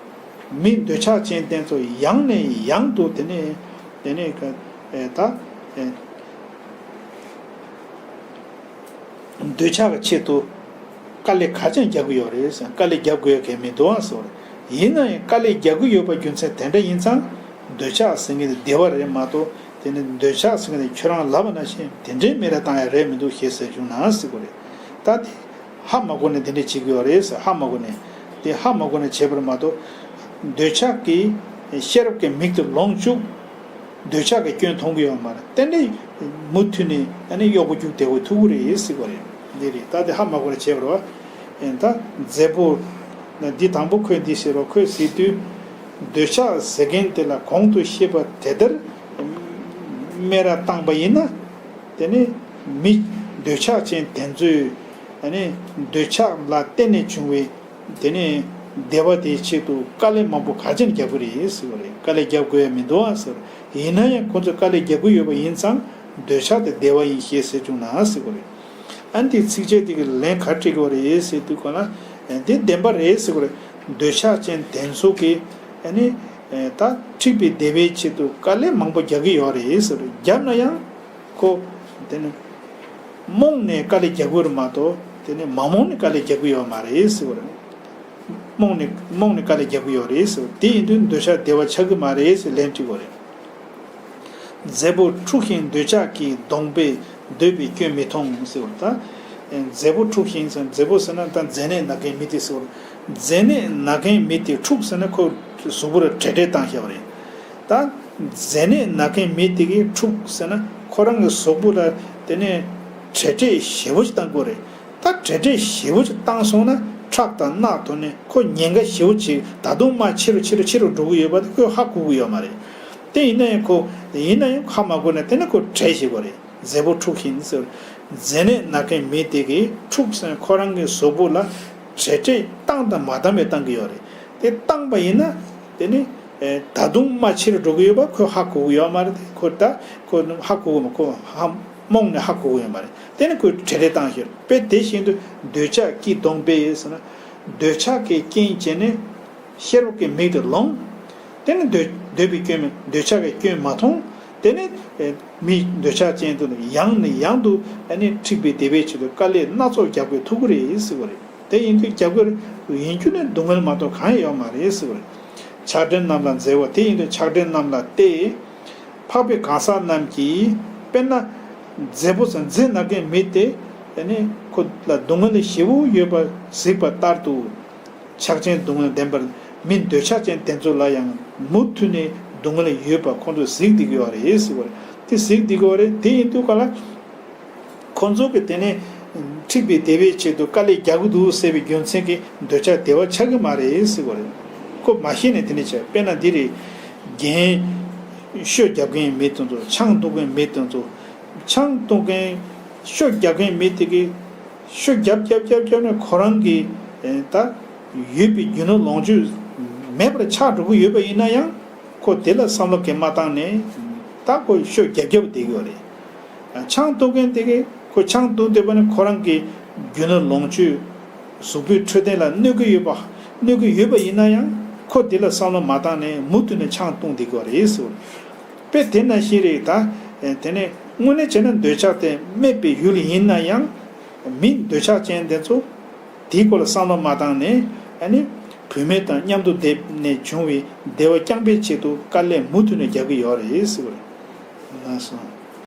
མི་འདོད་ཆགས་ཅན་དེ་ཚོ་ཡང་ནས་ཡང་དུ་དེ་ནས་དེ་ནས་ཀ་ཨེ་ད་ཨེ། འདོད་ཆགས་ཀྱི་ཆེད་དུ་དཀའ་ལས་ག་ཚོད་རྒྱག་གི་ཡོད་རེད་ཟེར། དཀའ་ལས་རྒྱག་དགོས་ཡ་གང་ཡང་མི་འདུག་ཨ་ཟེར། ཡིན་ན་ཡང་དཀའ་ལས་རྒྱག་གི་ཡོད་པ་རྒྱུ་མཚན་དེ་འདྲ་ཡིན་ཙང་། འདོད་ཆགས་ཟེར་མཁན་དེ་བདེ་བ་རེད་མ་གཏོགས། དེ་ནི་འདོད་ཆགས་ཟེར་མཁན་དེ་ཁྱོད་རང་ལབ་པ་ནང་བཞིན་དེ་འདྲའི་སྨད་ར་བཏང་ཡ་རེད་མི་འདུག་ཞེས་ཟེར་བྱུང་ན་ཟེར་གོ་རེད། ད་དེ་ཧ་མ་གོ་ནས་དེ་འདྲ་བྱེད་ཀྱི་ཡོད་རེད་ཟེར། ཧ་མ་གོ་ནས། དེ་ཧ་མ་གོ་ནས་བྱས་པར་མ་གཏོགས། འདོད་ཆགས་ཀྱིས་ཤེས་རབ་ཀྱི་མིག་དེ་ལོངས་སྤྱོད། འདོད་ཆགས་ཀྱི་སྐྱོན་མཐོང་གི་ཡོད་མ་རེད། དེ་འདྲའི་མུ་མཐུད་ནས་ཨ་ནི་གཡོག་པོ་རྒྱུག་བསྡད་དགོས་ཐུག་གི་རེད་ཟེར་གོ་རེད། འདི་རེད། ད་དེ་ཧ་མ་གོ་ནས་བྱས་པར་བ། ཨེ་ད་མཛེས་པོ། འདི་དང་པོ་ཁོས་འདི་ཟེར་བ་ཁོས་ཟེར་དུས། འདོད་ཆགས་ཟེར་མཁན་དེ་ལ་གོང་དུ་བཤད་པ་དེ་ལྟར་སྨད་ར་བཏང་པ་ཡིན་ན། དེ་ནི་མི་འདོད་ཆགས་ཅན་དེ་ཚོས་ཨ་ནི་འདོད་ཆགས་ལ་བརྟེན་ནས་བྱུང་བའི་དེ་ནི་བདེ་བ་དེའི་ཆེད་དུ་དཀའ་ལས་མང་པོ་ག་ཅན་རྒྱག་གི་རེད་ཟེར་བ་རེད། དཀའ་ལས་རྒྱག་དགོས་ཡ་མི་འདུག་ཨ་ཟེར། ཡིན་ན་ཡང་ཁོ་ཚོས་དཀའ་ལས་རྒྱག་གི་ཡོད་པ་ཡིན་ཙང་འདོད་ཆགས་དེ་བདེ་བ་ཡིན་ཞེས་ཟེར་བྱུང་ན་ཟེར་བ་རེད། ཨ་ནི་དེའི་ཚིགས་བཅད་དེ་གི་ལན་ག་རེ་སྤྲད་དགོས་རེད་ཟེར་དུས་གོ་ན། ཨ་འདི་བདེན་པ་རེད་ཟེར་གོ་རེད། འདོད་ཆགས་ཅན་དེ་ཚོ་གིས་ཨ་ནི་ད་འཁྲིག་པའི་བདེ་བའི་ཆེད་དུ་དཀའ་ལས་མང་པོ་རྒྱག་གི་ཡོད་རེད་ཟེར། རྒྱབ་ན་ཡང་ཁོ་དེ་ནི་རྨོངས་ནས་དཀའ་ལས་རྒྱག་གི་རེད་མ་གཏོགས་དེ་ནི་མ་རྨོངས་ནས་དཀའ་ལས་རྒྱག་གི་ཡོད་མ་རེད་ཟེར་གོ་རེད། རྨོངས་ནས་རྨོངས་ནས་དཀའ་ལས་རྒྱག་གི་ཡོད་རེད་ཟེར། དེ་ཡིན་དུས་འདོད་ཆགས་བདེ་བ་ཆགས་ཀྱི་མ་རེད་ཟེར་ལན་སྤྲད་དགོས་རེད། མཛེས་པོ་འཁྲུགས་ཤིང་འདོད་ཆགས་ཀྱིས་གདོང་པས་འདོད་པའི་སྐྱོན་མི་མཐོང་ཟེར་བ་ད། མཛེས་པོ་འཁྲུགས་ཤིང་ཟེར། མཛེས་པོ་ཟེར་ན་ད་མཛེ་ནད་ན་མཁན་མི་དེ་ཟེར་བ། མཛེ་ནད་ན་མཁན་མི་དེ་འཁྲུགས་ཟེར་ན་ཁོ་གཟུགས་པོ་ལ་བྲེལ་བྲེལ་བཏང་བཞག་པ་རེད། ད་མཛེ་ནད་ན་མཁན་མི་དེ་གིས་འཁྲུགས་ཟེར་ན་ཁོ་རང་གི་གཟུགས་པོ་ལ་དེ་ནས་བྲེལ་བྲེལ་ཞེ་པོ་ཅིག་བཏང་དགོས་རེད། ད་བྲེལ་བྲེལ་ཞེ་པོ་ཅིག་བཏང་སོང་ན་ཁྲག་དང་རྣག་ཐོན་ནས་ཁོ་ཉེན་ཁ་ཞེ་པོ་ཅིག་ད་དུང་མར་ཆེ་རུ་ཆེ་རུ་ཆེ་རུ་འགྲོ་གི་ཡོད་པ་དེ་ཁོས་ཧ་གོ་གི་ཡོད་མ་རེད། དེ་ཡིན་ན་ཡང་ཁོ་ཡིན་ན་ཡང་ཧ་མ་གོ་ན་དེ་ནི་ཁོ་བྲེལ་ཞེས་པ་རེད། མཛེས་པོ་འཁྲུགས་ཤིང་ཟེར། མཛེ་ནད་ན་མཁན་མི་དེ་གིས་འཁྲུགས་ཟེར་ཁོ་རང་གི་གཟུགས་པོ་ལ་བྲེལ་བྲེལ་བཏང་དང་མ་བཏང་བའི་བཏང་གི་ཡོད་རེད། དེ་བཏང་པ་ཡིན་ན་དེ་ནི་ད་དུང་མར་ཆེ་རུ་འགྲོ་གི་ཡོད་པ་ཁོས་ཧ་གོ་གི་ཡོད་མ་རེད། དེ་ཁོ་ད་ཁོ་ཧ་གོ་གི་མ་ཁོ་ཧ་རྨོངས་ནས་ཧ་གོ་གི་ཡོད་མ་རེད། དེ་ནི་ཁོས་བྲེལ་བྲེལ་བཏང་ཞོར་དཔེ་དེ་བཞིན་དུ་འདོད་ཆགས་ཀྱིས་གདོང་པས་ཟེར་ན། འདོད་ཆགས་ཀྱི་རྐྱེན་བྱས་ནས་ཤེས་རབ་ཀྱི་མིག་དེ་ལོང་། དེ་ནི་འདོད་འདོད་པའི་སྐྱོན་མི་འདོད་ཆགས་ཀྱི་སྐྱོན་མ་མཐོང་། དེ་ནི་མི་འདོད་ཆགས་ཅན་དུ་ཡང་ནས་ཡང་དུ་ཨ་ནི་འཁྲིག་པའི་བདེ་བའི་ཆེད་དུ་དཀའ་ལས་སྣ་ཚོགས་རྒྱག་དགོས་ཐུག་གི་རེད་ཟེར་བ་རེད། དེ་ཡིན་དུས་རྒྱབ་ཀྱི་ཡིན་རྒྱུ་ནི་སྡུག་བསྔལ་མ་གཏོགས་གང་ཡང་ཡོད་མ་རེད་ཟེར་བ་རེད། ཆགས་བྲལ་རྣམས་ལ་མཛེས་པ་དེ་ཡིན་དུས་ཆགས་བྲལ་རྣམས་ལ་སྟེ། འཕགས་པའི་གང་ཟག་རྣམས་ཀྱིས་དཔེར་ན་མཛེས་པོ་ཟེར་མཛེ་ན་མཁན་མི་དེ་ཨ་ནི་ཁོ་ལ་སྡུག་བསྔལ་ཞེ་པོ་ཡོད་པ་གཟིགས་པ་ལྟར་དུ། ཆགས་ཅན་སྡུག་བསྔལ་ལྡན་པར་མི་འདོད་ཆགས་ཅན་དེ་ཚོ་ལ་ཡང་མུ་མཐུད་ནས་སྡུག་བསྔལ་ཡོད་པ་ཁོང་ཚོས་གཟིགས་བསྡད་ཀྱི་ཡོད་རེད་ཟེར་བ་རེད། དེ་གཟིགས་བསྡད་ཀྱི་ཡོད་རེད། དེ་ཡིན་དུས་ག་ལ། ཁོ་ཚོ་གིས་དེ་ནས་འཁྲིག་པའི་བདེ་བའི་ཆེད་དུ་དཀའ་ལས་རྒྱག་གི་འདུག་ཟེར་བའི་རྒྱུ་མཚན་གྱིས་འདོད་ཆགས་བདེ་བ་ཆགས་ཀྱི་མ་རེད་ཟེར་བ་རེད། ཁོ་མ་ཤེས་ནས་དེ་འདྲ་བྱས། དཔེར་ན་འདི་རེད། རྒན་ཤོ་རྒྱབ་མཁན་མི་དེ་ཚོ་ཆང་འཐུང་མཁན་མི་དེ་ཚོ་ཆང་འཐུང་མཁན་ཤོ་རྒྱབ་མཁན་མི་དེ་གིས་ཤོ་རྒྱབ་རྒྱབ་རྒྱབ་རྒྱབ་ནས་ཁོ་རང་གི་ད་ཡོད་པའི་རྒྱུ་ནོར་ལོངས་སྤྱོད་མེད་པར་ཆགས་འགྲོ་གི་ཡོད་པ་ཡིན་ན་ཡང་། ཁོ་དེ་ལ་བསམ་བློ་གང་མ་བཏང་ནས་ད་ཁོ་ཤོ་རྒྱབ་རྒྱབ་བསྡད་ཀྱི་ཡོད་རེད། ཆང་འཐུང་མཁན་དེ་གིས་ཁོ་ཆང་འཐུང་བསྡད་པ་ནི་ཁོ་རང་གི་རྒྱུ་ནོར་ལོངས་སྤྱོད་གཟུགས་པོའི་འཕྲོད་བསྟེན་ལ་གནོད་ཀྱི་ཡོད་པ་གནོད་ཀྱི་ཡོད་པ་ཡིན་ན་ཡང་ཁོ་དེ་ལ་བསམ་བློ་མ་བཏང་ནས་མུ་མཐུད་ནས་ཆང་འཐུང་བསྡད་ཀྱི་ཡོད་རེད་ཟེར། དཔེ་དེ་ནང་བཞིན་རེད་ད། དེ་ནས་དངོས་གནས་བྱས་ན་འདོད་ཆགས་དེ་སྨད་པའི་ཡུལ་ཡིན་ན་ཡང་། མི་འདོད་ཆགས་ཅན་དེ་ཚོ་དེའི་སྐོར་ལ་བསམ་བློ་མ་བཏང་ནས་ཨ་ནི་བུད་མེད་དང་མཉམ་དུ་བསྡེབས་ནས་བྱུང་བའི་བདེ་བ་རྐྱང་པའི་ཆེད་དུ་དཀའ་ལས་མུ་མཐུད་ནས་རྒྱག་གི་ཡོད་རེད་ཟེར་བ་རེད། ལགས་སོ།